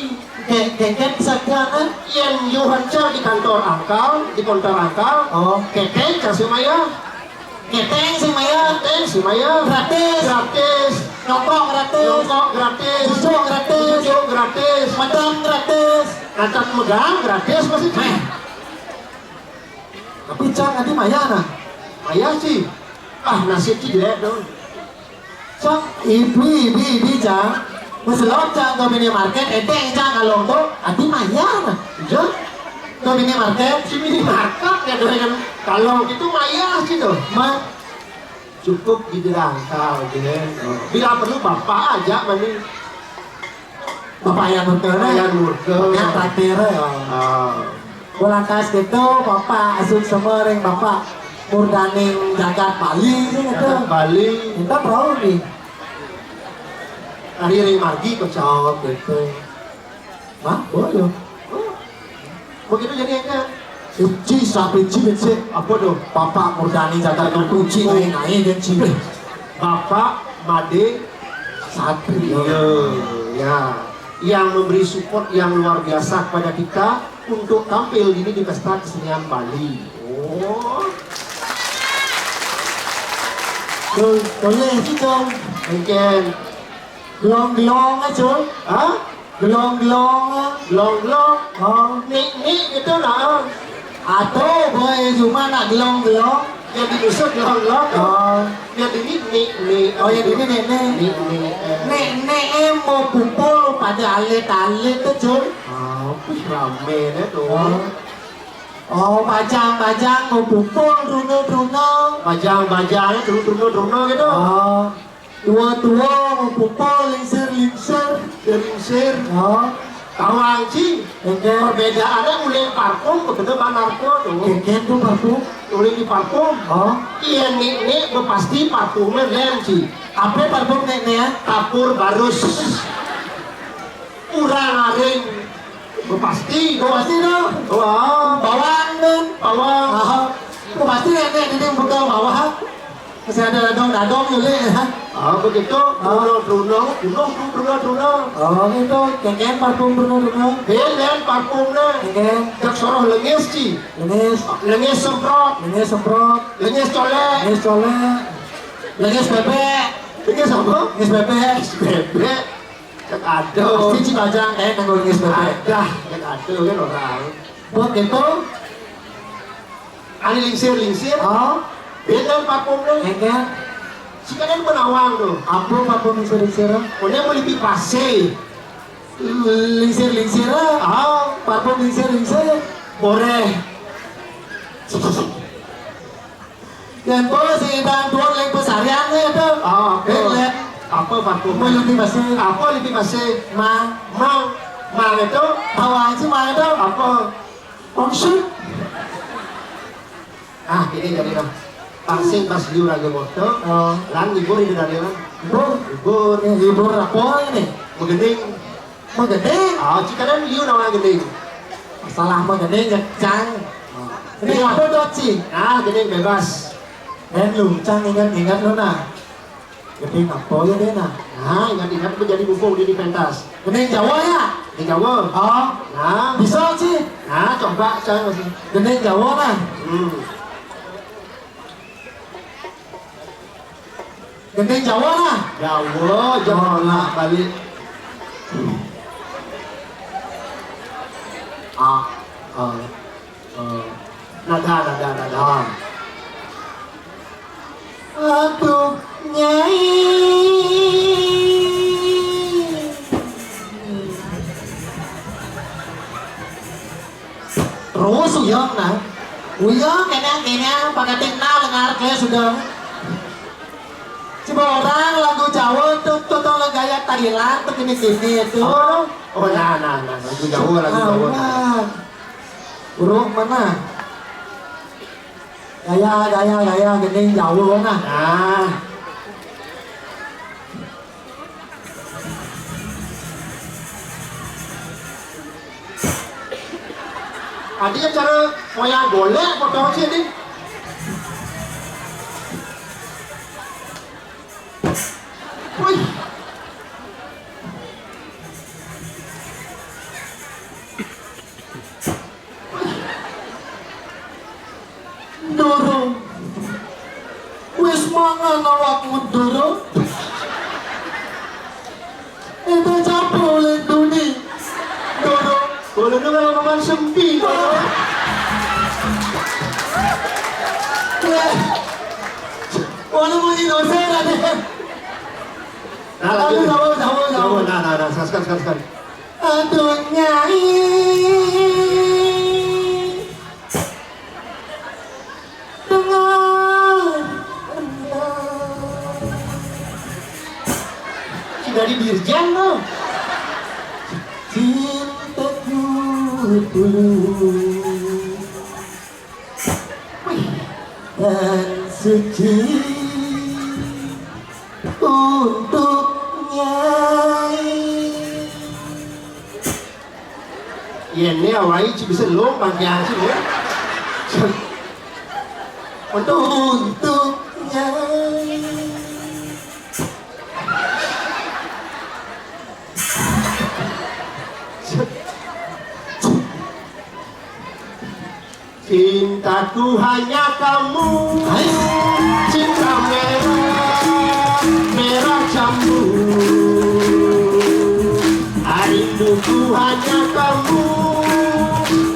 Ke-, kengken kesaktian, eh? Yen yo hancar di kantor angkal, di kantor angkal. Oh. Kengken kasih maya. Keteng sing mayah. Keteng sing mayah. Gratis. Gratis. Nyongkok gratis. Nyongkok gratis. Jujuk gratis. Jujuk gratis. Medem gratis. Ngangkat megang gratis masih. Tapi cang adi mayah nah. Mayah sih. Ah, nasib sih jelek dong. Cang, ibi, ibi, ibi, cang. Meselot cang ke minimarket, edeng cang kalong tuh, adi mayah nah. Jang. Ke minimarket, si minimarket ya dengan kalong itu mayah sih tuh. Ma, cukup di jerangkal gitu ya. Bila perlu bapak aja mani. Bapak yang murka. Bapak yang murka. Yang traktir ya. Ah. Lantas gitu, Bapak asup semering, Bapak Murdaning jagat Bali sih gitu. Jagat Bali. Kita tahu nih. Hari ring margi kok cawap gitu. Hah? Boleh. Begitu jadi aja. Ci, sapi ci, ci. Apa tuh? Bapak Murdaning jagat kunci naik-naik dan ci. Bapak Made Satria. Iya, ya. Yang memberi support yang luar biasa kepada kita untuk tampil ini di Pesta Kesenian Bali. Oh. Tuh, boleh sih dong. Mungkin. Gelong-gelong aja. Hah? Gelong-gelong. Gelong-gelong. Oh. Nik-nik gitu lah. Atau boy cuma nak gelong-gelong. Yang dimaksud gelong-gelong. Oh. Yang ini nik-nik. Oh, yang ini nik-nik. Nik-nik. Eh. Nik-nik eh mau kumpul pada alit-alit tuh, Jul. Ah, wih, rame deh tuh. Oh. Oh, bajang-bajang mau kumpul, runo-runo. Bajang-bajang, runo-runo gitu. Oh. Tua-tua mau pupul, lingsir-lingsir. Lingsir. Oh. Tawang ci. Oke. Perbedaannya oleh parfum, begitu bang narko tuh. Keken tuh parfum. Oleh di parfum. Oh. Iya, nik-nik, pasti parfumnya lain ci. Apa parfum nik-nik ya? Kapur barus. Urang aring. Pasti, pasti dong. Wah. Bawang kan? Bawang. Ah, pasti nek nek ini buka bawah. Masih ada dadong-dadong juga ya. Ah, begitu. Ah. Bruno, Bruno, Bruno, Bruno, Bruno. Oh, gitu. Keken parfum Bruno, Bruno. Belen parfumnya. Keken. Cak soroh lengis ci. Lengis. Lengis semprot. Lengis semprot. Lengis colek. Lengis colek. Lengis bebek. Lengis apa? Lengis bebek. Lengis bebek. Cek aduh. Pasti ci bajang eh nanggo lengis bebek. Ada, cek aduh kan orang. Buat gitu. Ani lingsir-lingsir. Oh. Beda parfumnya. Enggak. Si kan penawang tuh. Apa parfum lingsir-lingsir? Punya beli pipase. Lingsir-lingsir. Ah, parfum lingsir-lingsir. Boleh. Yang bos sedang tuan lagi pesarian nih itu. Oh, apa? Apa parfum? Mau lebih masih. Apa lebih masih? Mang. Mang. Mang itu? Bawang sih mang itu. Apa? Maksud? Ah, ini jadi dong. Pangsit pas di raga moto. Oh. Lan libur ini dari lan. Libur. Libur. Eh, libur apa ini? Begening. Mau gede? Ah, ci kadang liu nama gede. Salah mau gede ngecang. Ini apa doci? Ah, gede bebas. Dan lu cang ingat-ingat lu nah. Gede apa ya deh nah? Nah, ingat-ingat menjadi mumpung di pentas. Gede Jawa ya? Di Jawa. Oh. Nah. Bisa ci. Nah, coba saya masih. Gede Jawa nah. Hmm. Gending Jawa lah. Jawa, Jawa lah balik. Ah, eh, eh, nada, nada, nada. Aduh, Nyai. Terus uyang nah. Uyang kena kena pakai tinggal dengar ke sudah. Coba orang lagu Jawa tuh tuh tuh gaya Thailand tuh gini gini itu. Oh, oh nah nah nah lagu Jawa lagu Jawa. Nah. Uruk mana? Gaya gaya gaya gini Jawa nah. Nah. Adi cara wayang golek potong sih nih. Wih. Dorong. Ana wakmu doro. Itu capo oleh duni. Doro. Kalau dengar omongan sempi. Wala muni dosa, Raden. Nah, lanjut. Aduh, sabar, sabar, sabar. Sabar, nah, nah, nah, sekali, sekali, sekali. Aduh, Nyai. Dengar. Dari Dirjen, loh. Cintaku dulu. Dan suci untuk Nyai. Iya, ini awai ci bisa lo pakai aja ya. Untuk, untuk Nyai. Cintaku hanya kamu. Hai. Cinta merah, merah jambu. Rinduku hanya kamu.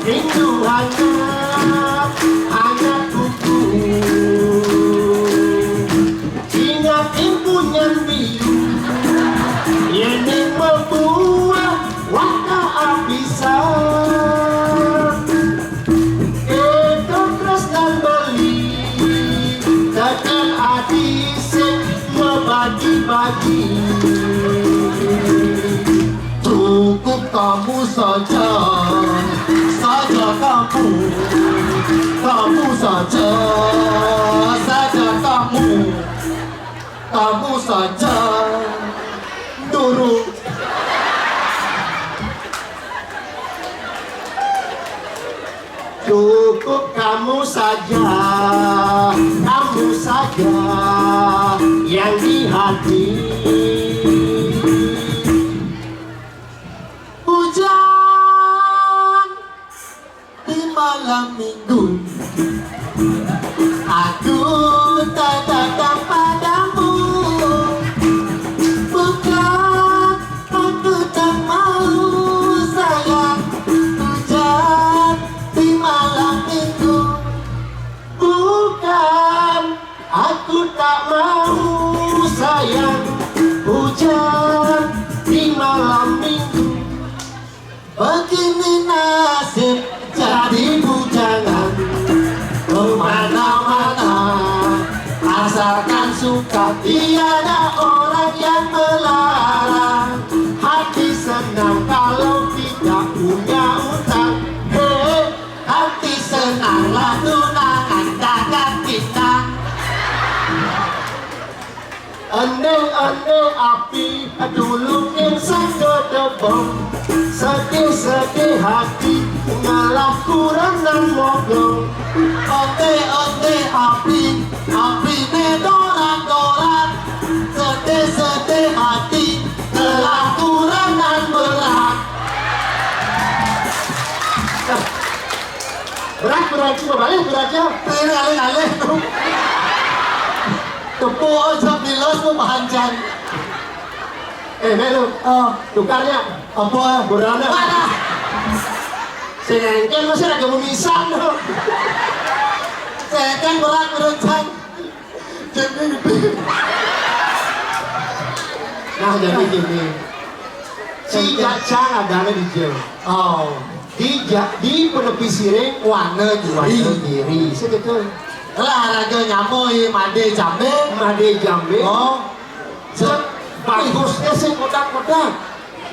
Rindu hangat, hangat kuku. Ingat impunan biu. Ini membuat waka abisan. Eka tresnan beli, tekan ati sing mebagi-bagi. Cukup kamu saja, saja kamu, kamu saja, saja kamu, kamu saja. Durung. Cukup kamu saja, kamu saja yang di hati. Hujan di malam minggu, aku tak datang padamu. Bukan aku tak mau, sayang, hujan di malam minggu. Bukan aku tak mau, sayang, hujan di malam minggu. Begini nasib jadi bujangan kemana-mana. Asalkan suka, tiada orang yang melarang. Hati senang kalau tidak punya utang. Hei, hati senanglah tunangan dagang kita. Ending-ending api dulu ing sangga debong. Sedih-sedih hati ngalah kurenan moblong. Onde-onde api, apine dorak-dorak. Sedih-sedih hati ngalah kurenan berak. Berat, berat, coba balik beratnya. Ini alih-alih. Tepuk aja bilas mau panjang. Eh, Melu. Oh. Tukarnya. Apa? Berana. Mana? Sing engkel masih ada kemisan tuh. Saya kan berat berencang. Jadi gini. Nah, jadi gini. Si Jacang adalah di Jawa. Oh. Di Ja-, di Penepi Siring, Wana Giri. Wana Giri. Segitu. Lah, raga nyamui, made jambe. Made jambe. Oh. Set, bagusnya sih kodak-kodak.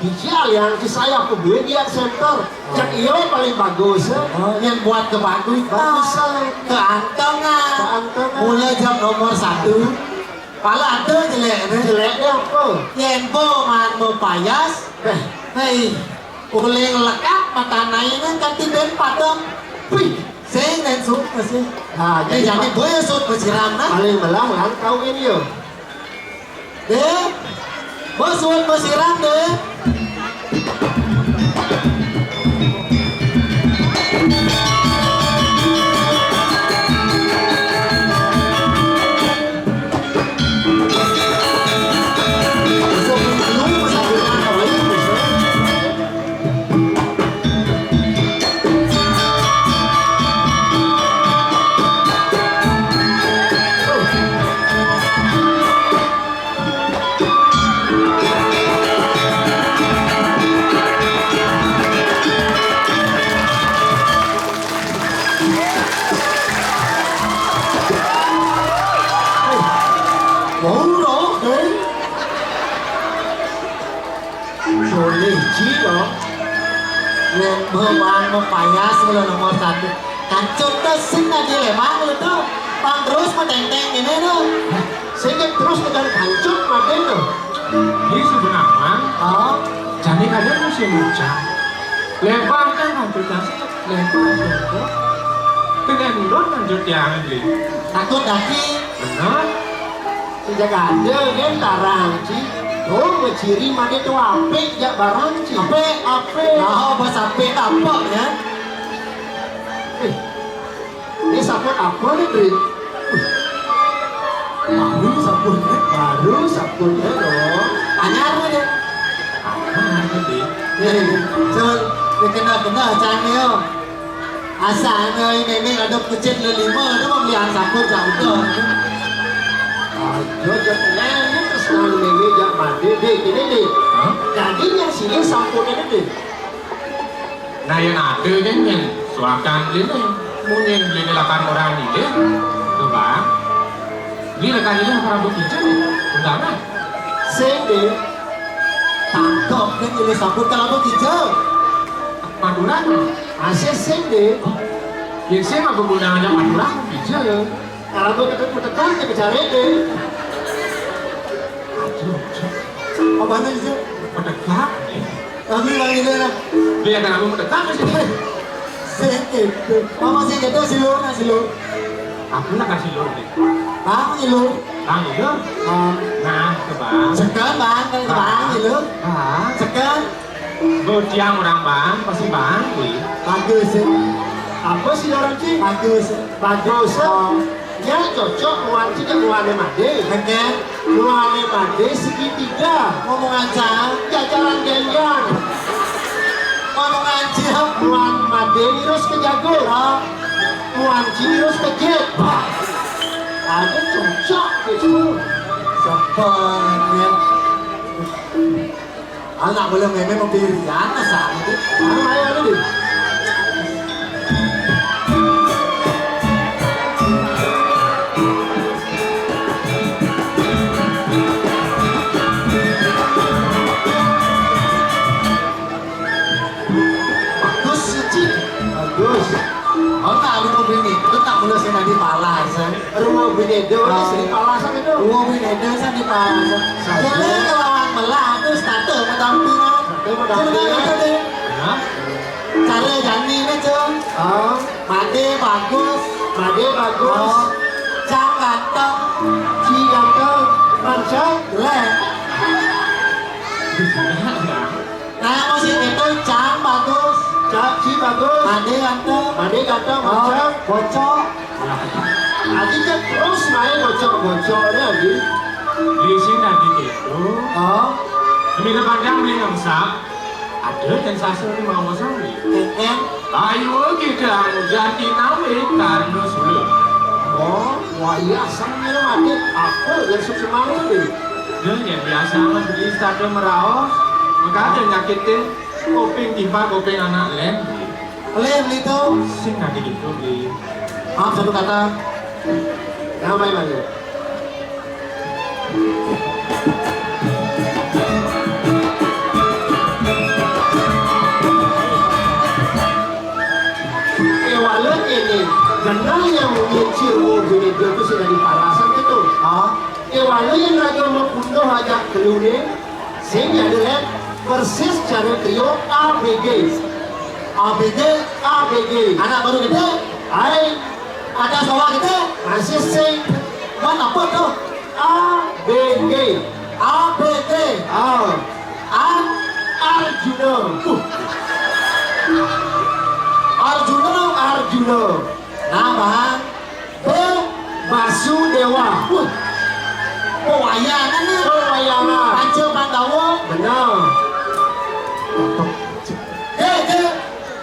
Dijal yang si saya aku duit di Art Center. Cek iyo paling bagus, eh. Oh, yang buat ke bagus. Bagus, eh. Keantengan. Keantengan. Mulai jam nomor satu. Pala ada jelek, eh. Jeleknya apa? Yen bo man mau payas. Eh. Hei, uling lekat mata naine kanti ben padam. Wih, sing nen sut masih. Nah, eh, jadi jadi pa- boy sut bersiram nah. Paling belang lang kau ini yo. Deh, bos suwun pasiran deh. Boleh ji dong. Yen bang mapayas mula nomor satu. Kancut to sing nadi lemang lu to. Bang terus matengteng ini to. Sing terus tekan kancut makin to. Ini sebenarnya. Oh. Jadi kadang musim hujan. Lemang kan kancut sih. Lemang to. Dengan don kancut yang ini. Takut kaki. Benar. Sejak ada kan tarang ci. Oh, beciri made tu apik jak barang ci. Apik, apik. Ah, bos apik apa ya? Eh, ini sabun apa ni, Dri? Baru sabun ni. Baru sabun ni dong. Anyar ni deh. Apa ni, Dri? Eh, so, dia kena-kena macam ni, oh. Asal ni nenek ada pecet lelima tu mau beli sabun tak udah. Aduh, jangan terus nang nenek jak mandi deh, gini deh. Hah? Jadi yang sini sabun ini deh. Nah, yang ada kan yang suakan ini. Mungkin beli lakan orang ini deh. Coba. Beli lakan ini apa rambut hijau nih? Undangan. Sing deh. Tangkap kan ini sabun kalau rambut hijau. Madura. Masih sing deh. Yang saya mah guna aja Madura, bisa ya. Kalau gue ketemu tekan, kita cari deh. Aduh, apa nih itu? Pedekat. Tapi lagi deh lah. Dia kan aku pedekat sih. Sing itu. Mama sing itu silur, nah silur. Aku lah kasih lo nih. Bang silur. Bang itu. Nah, coba. Sekarang bang, kalau bang silur. Bang. Sekarang. Bocah orang bang, pasti bang, wih. Bagus, eh. Apa sih orang ci? Bagus. Bagus, eh. Oh. Ya cocok muan ci, ya muane made. Bener. Muane made segitiga. Ngomong aja. Jajaran genjang. Ngomong aja. Muan made irus ke jago. Oh. Muan ci irus ke jet. Bah. Ada cocok gitu. Sopan ya. Anak boleh meme memberian asal itu. Mana main lu deh? Bagus, Cik. Bagus. Oh, tak, lu mau bini. Lu tak boleh sih nanti malas, eh. Rumo bini do, oh. Sing palasan itu. Rumo bini do, sing palasan. Saja. Jadi kelawan melah itu status mendampingan. Status mendampingan. Jadi, itu deh. Hah? Cara jani ini, Cung. Ah. Made bagus. Made bagus. Oh. Cang ganteng. Ci ganteng. Mancang. Leh. Di sini ada. Nah, musik itu Cang bagus. Cang, ci bagus. Made ganteng. Made ganteng, oh, mancang. Bocok. Nah, adi kan terus main bocok-bocoknya, adi. Di sini adi gitu. Oh. Demi panjang, demi ngemsak. Ada yang sasar di mau sami. Heeh. Ayo kita jangan nawe karena sulit. Oh, wah iya, asal minum adi. Apa yang semangat nih? Dia yang biasa mah beli satu meraos. Maka ada nyakitin. Kuping tiba, kuping anak lem. Lem itu. Sing tadi gitu, Bli. Maaf, satu kata. Damai, Bang. Eh, wala ini, kenal yang mengicil mobil itu, itu sudah dipalasan itu. Ah? Eh, wala yang raja membunuh aja kelune. Sing ya, deh, persis cara trio A B G. A B G, A B G. Anak baru gede. Hai. Ada sekolah gede. Masih sing. Mana apa tuh? A B G. A B G. Ah. A Arjuna. Uh. Arjuna, Arjuna. Nah, Bang. B Basudewa. Wah. Pewayangan nih. Pewayangan. Panca Pandawa. Benar. G, G.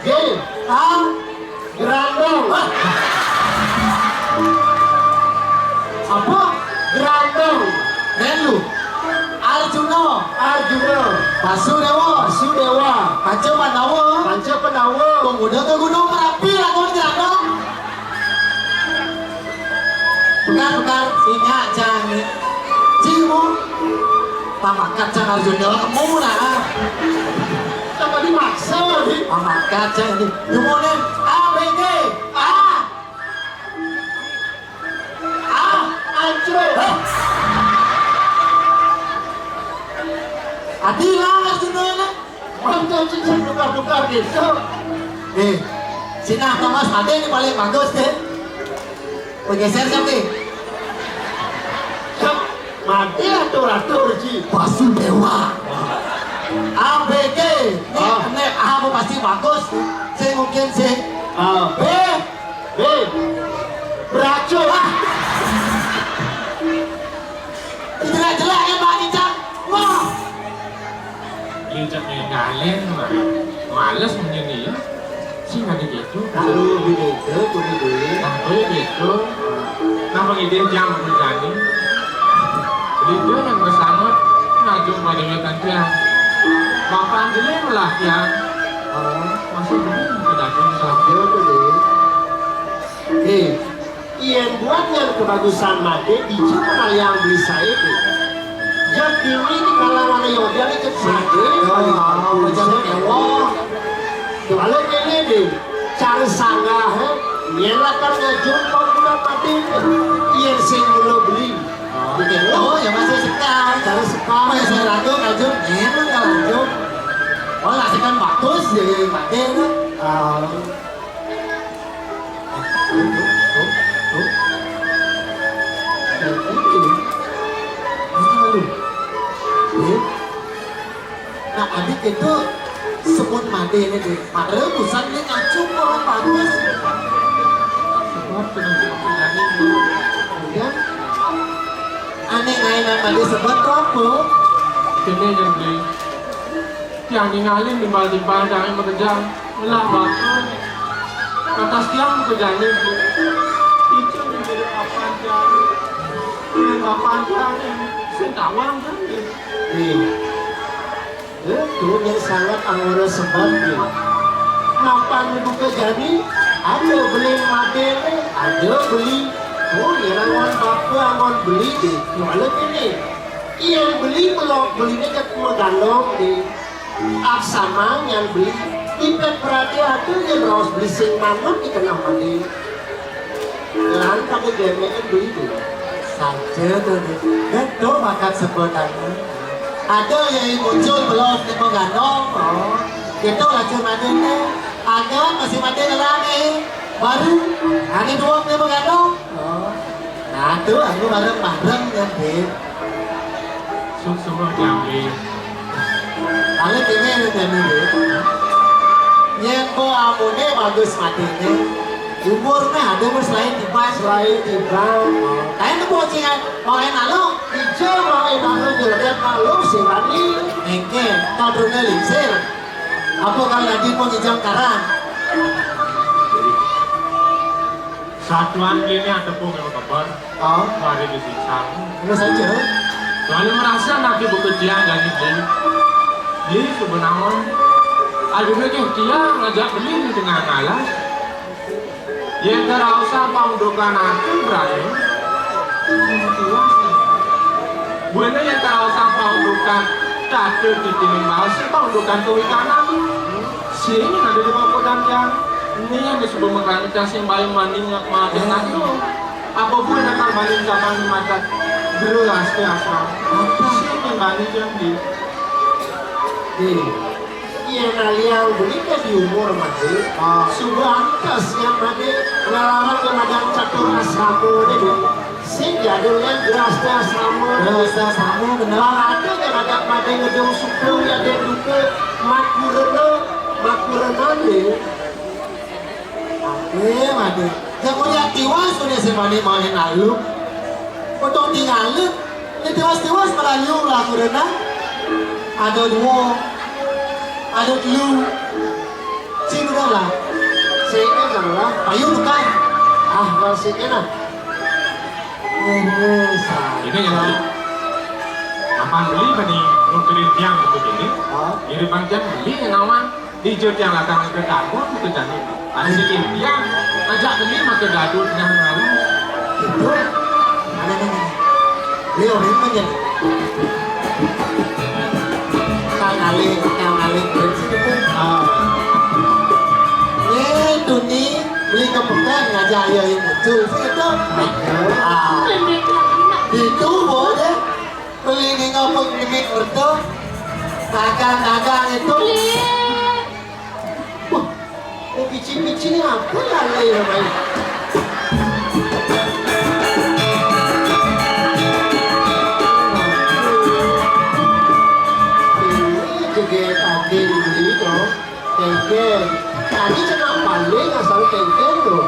G. A. Gerandong. Hah? Apa? Gerandong. Keren lu. Arjuna. Arjuna. Basudewa. Basudewa. Panca Pandawa. Panca Pandawa. Pemuda ke Gunung Merapi lah, kau gerandong. Bekar, bekar, ingat jangan. Cimu. Pamakat cang Arjuna, kamu nah. Sama dimaksa, di. Pamakat cang di. Jumone A B G. A. A. Ancur. Hah? Adi lah Arjuna lah. Mantap, cicing duka-duka gitu. Eh, sinah Thomas Ade ini paling bagus deh. Bergeser siapa? Siap. Mati atur-atur, Ji. Basudewa. A B G. Nih, ah, nek A apa pasti bagus. Saya mungkin sih. Ah. B. B. Beracun. Ah. Jelas-jelas ya, Pak Icang. Wah. Lincah ninggalin, Mak. Males menyen iya. Sing ada gitu. Lalu begitu, kudu duit. Nah, boleh gitu. Nah, pengidin jam kerjani. Beliau yang bersama ngajung pada wetan tiang. Bapak Anjali melah tiang. Oh, masih belum ke daging. Sabda tuh, Dek. Nih, Yén buat nyang kebagusan madé, dija pengalihan beli saé, Bu. Jam dini di kalangan Yodia né cék madé, oh, paling bagus. Jam éwah. Soalé kéné dé, cara sanggahé, yén lakar ngajum pang budak madé, yén sing mula beli. Begitu, ya masih sekar. Cara sekar. Oh, ya saya laku ngajum, yén lakar ngajum. Oh, lah sekan bagus, jadi madé, nah. Ah. Tuh, tuh, tuh. Nah, ini. Ini malu. Tuh. Nah, adik itu semut madé ini, Dik. Padahal busan ini ngacung kok, bagus. Sebab dengan kemudian, ané ngainan madé sebab tuh apa? Kéné yang beli. Tiang ningalin timpal-timpal tiangé makejang, ngelah bakal. Lantas tiang makejang niki. Icén menjadi papan tiangé. Dengan papan tiangé, sing tawang tiangé. Nih. Itu yang sangat angora sebab nih. Mapan dibuka jani, ada beli madé nih, ada beli. Oh, nyerangan bapa angon beli deh. Jualan ini. Yang beli belok belinya kat magandong deh. Aksama nyang beli, ipek pradé ada nyang raos beli sing manut di kenah madé. Lan pada glemekan beli tuh. Saja tuh, Dik. Betul bakat sebutannya. Ada yang muncul belum di ganong, oh. Itu racun madé nih. Ada masih madé lagi. Baru, ada dua di ganong. Oh. Nah, tuh aku bareng-bareng ya, Dik. Suk semua diambil. Lalu ini ada nih, Dik. Nyén po amoné bagus madéné. Umurné ada mah selain tiba. Selain tiba. Kayak tuh bocil kan, mau enak lo. Ijo mau enak lo, jelekan lo, sing wani. Engké, kadroné lingsir. Apa kalau lagi mau ngijang karang? Satuan ini ada pun kalau kabar. Oh. Mari di sisang. Terus aja. Soalnya merasa nanti bekerja nggak gitu. Jadi sebenarnya ada lagi dia ngajak beli di tengah alas. Ya nggak usah pandukan aku berani. Buena ya nggak usah pandukan. Tapi di sini mau sih pandukan ke kanan. Sini ada di bawah kodam yang ini yang disebut mengkranjang sing bayi maning makan aku. Apa buah nak maling zaman mata guru asli asal. Apa? Sing yang bani jadi. Di. Iya, naliang beli ke di umur mati. Ah. Sudah antas yang mati ngalaman ke madang catur asrama ini. Sing jadul yang geras asrama. Geras asrama, bener. Lah ada yang ada mati ngedung suku ya dia duka makurena, makurena nih. Oke, mati. Yang punya tiwas punya si mani main lalu. Potong tinggalin. Ini tiwas-tiwas melayu lah kurena. Ada dua. Ada telu. Sing udah lah. Sing udah lah. Payu tukar. Ah, kalau sing lah. Ini yang beli. Kapan beli bani nukerin tiang gitu gini? Oh. Jadi bang tiang beli yang awan. Di jut yang lakang ke dapur ke jani. Ada si tiang ajak beli maka gadut yang awan. Itu. Mana mana. Leo memang ya. Alih, yang alih. Ah. Nih, Tuni, beli ke pekan ngajak ya yang muncul sih itu. Ah. Itu boleh. Beli nih ngapa gimmick order. Dagang-dagang itu. Wah, yang kecil-kecil ini apa ya, Lé, ya, Bang? Ini juga tadi dibeli, toh. Kengkeng. Tadi cenah paling asal kengkeng, loh.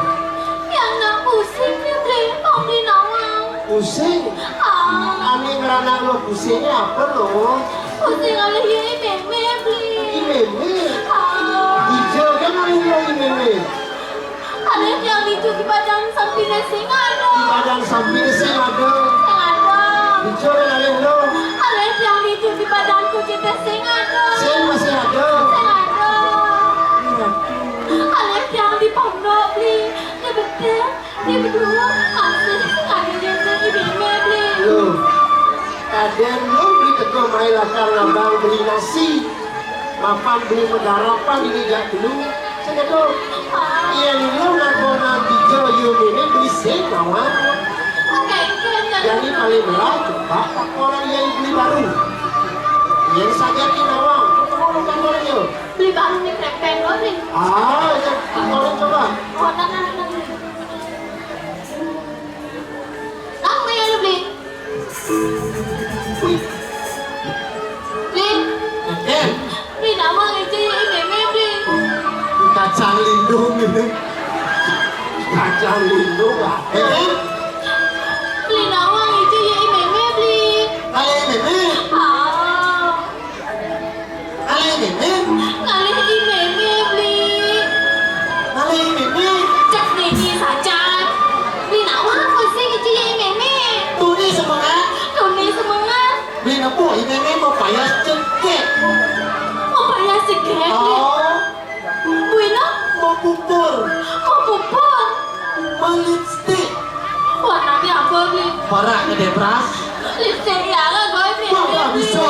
Yang nak pusing nih, Bli. Om Bli nawang. Pusing? Ah. Ane ngranak lo pusingnya apa, lo? Pusing oleh ye mémé, Bli. I mémé? Ah. Ijo kan oleh lo i mémé? Alih yang ditu di badan sampine sing ada. Di badan sampine sing ada. Sing ada. Ijo kan oleh lo? Alih yang ditu di badan kucite sing ada. Sing masih ada. Sing ada. Iya. Alih yang di pondok, Bli. Di bedak. Ibu, masih sekali yang lagi beli. Loh, kadén lo beli teko mai lakar ngabang beli nasi. Mapan beli megarapan ini jak dulu. Sekedo. Iya, lo ngakonan tijo yo ini beli sing mawar. Oke, oke, oke. Jadi paling belah coba tak orang yang beli baru. Yang saja di nawang, ketemu lo kan orang yo. Beli baru nih, krepeng lo nih. Ah, ya, tak orang coba. Oh, tenang, tenang. Nang maya lu, Bli? Bli? Éh, Bli, nama ngéjé ya ini, Bli? Kacang lindung ini. Kacang lindung, ah. Éh, Bli, nama ngéjé ya ini, Bli? Kayak ini. Ah. Ngalih mémé? Ngalih i mémé, Bli. Ngalih i mémé? Cek niki saja. Bli nawang sing ngéjé ya i mémé? Tuni semengan. Tuni semengan. Bli nepuk i mémé mau payah cegek. Mau payah cegek, Bli. Oh. Buina? Mau pupur. Mau pupur. Mau lipstik. Warnanya apa, Bli? Perak ngedé bras. Lipstik ya lah, gue, Bli. Wah, wah, bisa.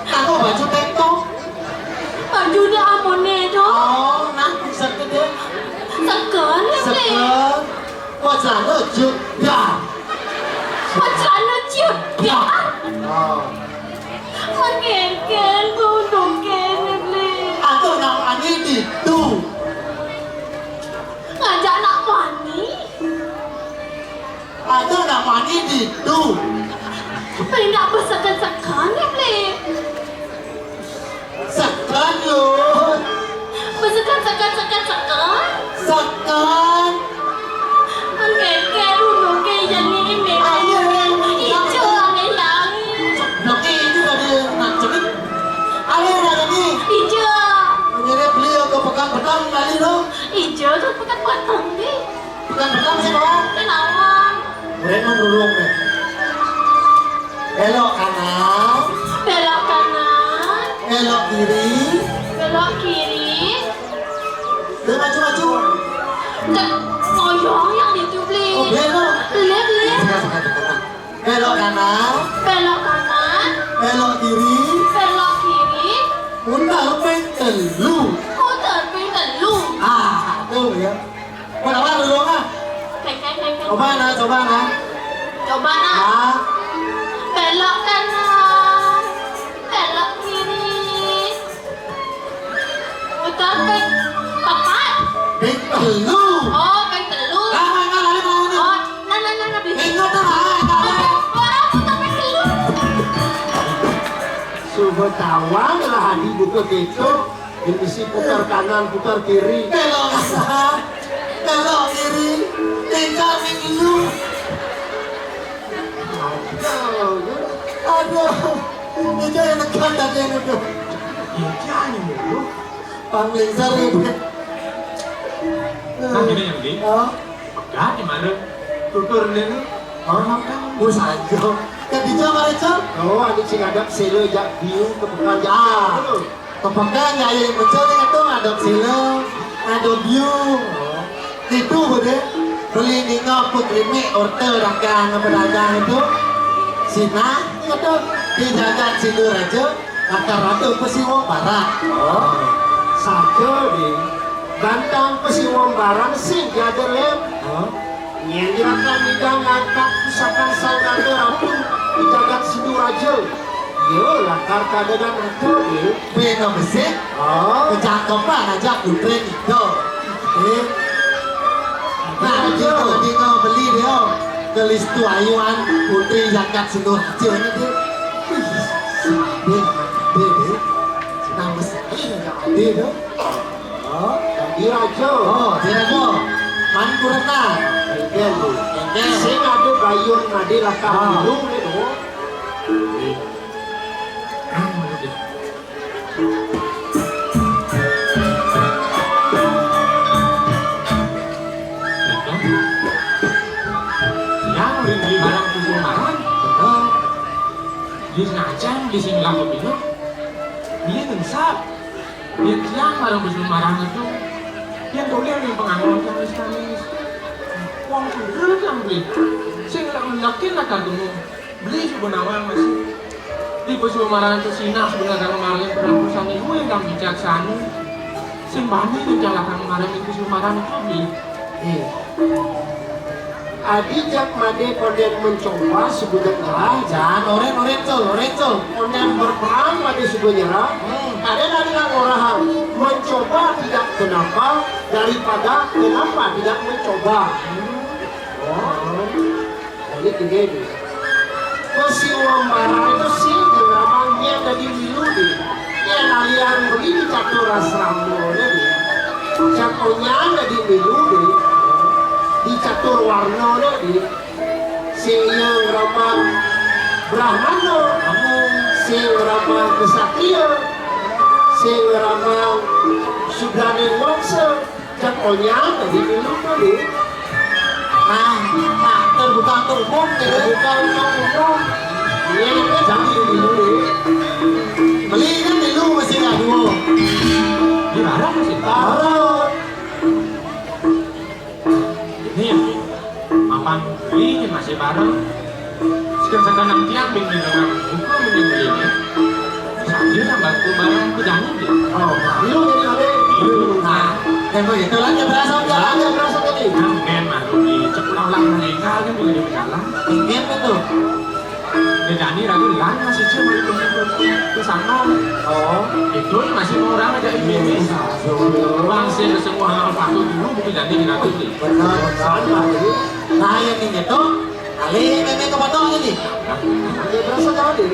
Aku baju tank top. Baju dah amone to. Oh, nah, bisa gede. Seken ya, Bli. Seken. Wah, celana cut. Ya. Wah, celana cut. Ya. Oh. Mengengken, bunduken, Bli. Aku namanya ditu. Ngajak anak mani. Ada namanya ditu. Beli ndak besekan-sekan ya, Bli? Sekan, Lur. Besekan, sekan, sekan, sekan. Sekan. Menggeger, unuke, yang ini, ayo, ijo, aneh, yang. Blok itu dari nak cemit. Ayo, dari ini. Ijo. Ini beli ke pekan petang kali, lo. Ijo, ke pekan petang, Bli. Bukan betul sih, Bang. Kenalan. Mulai menurun nih. Belok kanan. Belok kanan. Belok kiri. Belok kiri. Dia maju-maju. Cek, ngoyong yang itu, Bli. Oh, belok. Beli, beli. Sekarang, sekarang, sekarang. Belok kanan. Belok kanan. Belok kiri. Belok kiri. Putar ping telu. Putar ping telu. Ah, tuh ya. Mau apa dulu, ah? Keng, keng, keng, keng. Coba, nah, coba, nah. Coba, nah. Ah. Belok kanan. Belok kiri. Putar ping papat. Ping telu. Oh, ping telu. Lah, nah, nah, lali mau ini. Oh, nah, nah, nah, nah, Bli. Ingat, nah, nah, nah. Oke, wah, putar ping telu. Sudah tawang lah, Adi buka gitu. Ini si putar kanan, putar kiri. Belok kanan, belok kiri. Tinggal minggu. Aduh, aduh. Ini yang nekan tadi yang itu. Ini yang itu. Pang lingsar ya, Bu. Nah, ini yang di. Oh. Pegat di mana? Tutur ini. Orang makan. Bus aja. Kan dijawab aja. Oh, ada sing ngadap selo jak biu ke pekan. Ya. Ke pekan ya, yang mencari itu ngadap selo, ngadap biu. Itu, Bu, deh. Beli ninga putri mik orta dagang apa dagang itu. Sina, itu. Di jagat Sindur aja. Lakar ada pasiwombaran. Oh, saja, Ding. Bantang pasiwombaran sing ada lem. Oh. Nyén lakar nyidang ngangkat pusaka Sang Naga Ratu di jagat Siduraja. Iya, lakar kadadan ada, Ding. Bena besik. Oh. Kecakepan aja putri itu. Eh. Nah, Raja. Dino, Dino beli dia. Kelis tu ayuan putri zakat Siduraja ini dia. Wih, sambil dia, dia. Nama sekali nggak ada tu. Oh, Diraja. Oh, Diraja. Man kureta. Engkel tu. Engkel. Sing ada gayun madi lakar Ah. Dulu ni tu. Yang rindu barang kumpul marang. Bener. Dia sengaja beli sing laku itu. Dia ngengsap. Dia tiang barang kumpul marang itu. Dia boleh ning pengangon kan wis kamis. Wong sugih kan beli. Sing lek ngelakin lah kagemu. Beli suba nawang masih. Di pesu marang tu sinah sebenarnya kang maring perang pusani luwih kang bijaksana. Sing bani ning jalakang marang ning pesu marang tu beli. Eh. Adi jak made konden mencoba sebudak ngerah. Jan, oren, oren, cul, oren, cul. Konden berperang made suba nyerah. Hmm. Ada dari nang orang mencoba tidak kenapa daripada kenapa tidak mencoba. Hmm. Oh. Jadi gini, Di. Pasiwombaran itu sing ngramang nyén dadi milu, Di. Yén alian beli di catur asrama, Di. Cak onyang dadi milu, Di. Di catur warna, Di. Sing iya ngramang Brahmana, sing ngramang kesatria, sing ngramang sudraning wangsa, Cak onyang tadi milu to, Di. Nah, nah, terbuka untuk umum, Di. Terbuka untuk umum. Iya, itu jadi milu, Di. Beli kan milu mesti ada dua. Di mana mesti? Taruh. Ini ya, mapan beli masih bareng. Sekarang sekarang tiang bin bin dengan buku bin bin ini. Sambil nambah barang ke jalan dia. Oh, malu jadi ada. Nah, tempo itu lagi berasa jalan, berasa tadi. Nah, men malu di cepulau lah meninggal kan boleh di jalan. Ingin betul. Dia jani ragu lan masih cuma itu ke sana. Oh, itu masih mau orang aja ini. Bangsa semua hal patut dulu bukan jadi ragu sih. Benar, benar. Nah, yang ini tuh, kali ini ke mana ini? Ada berasa jauh deh.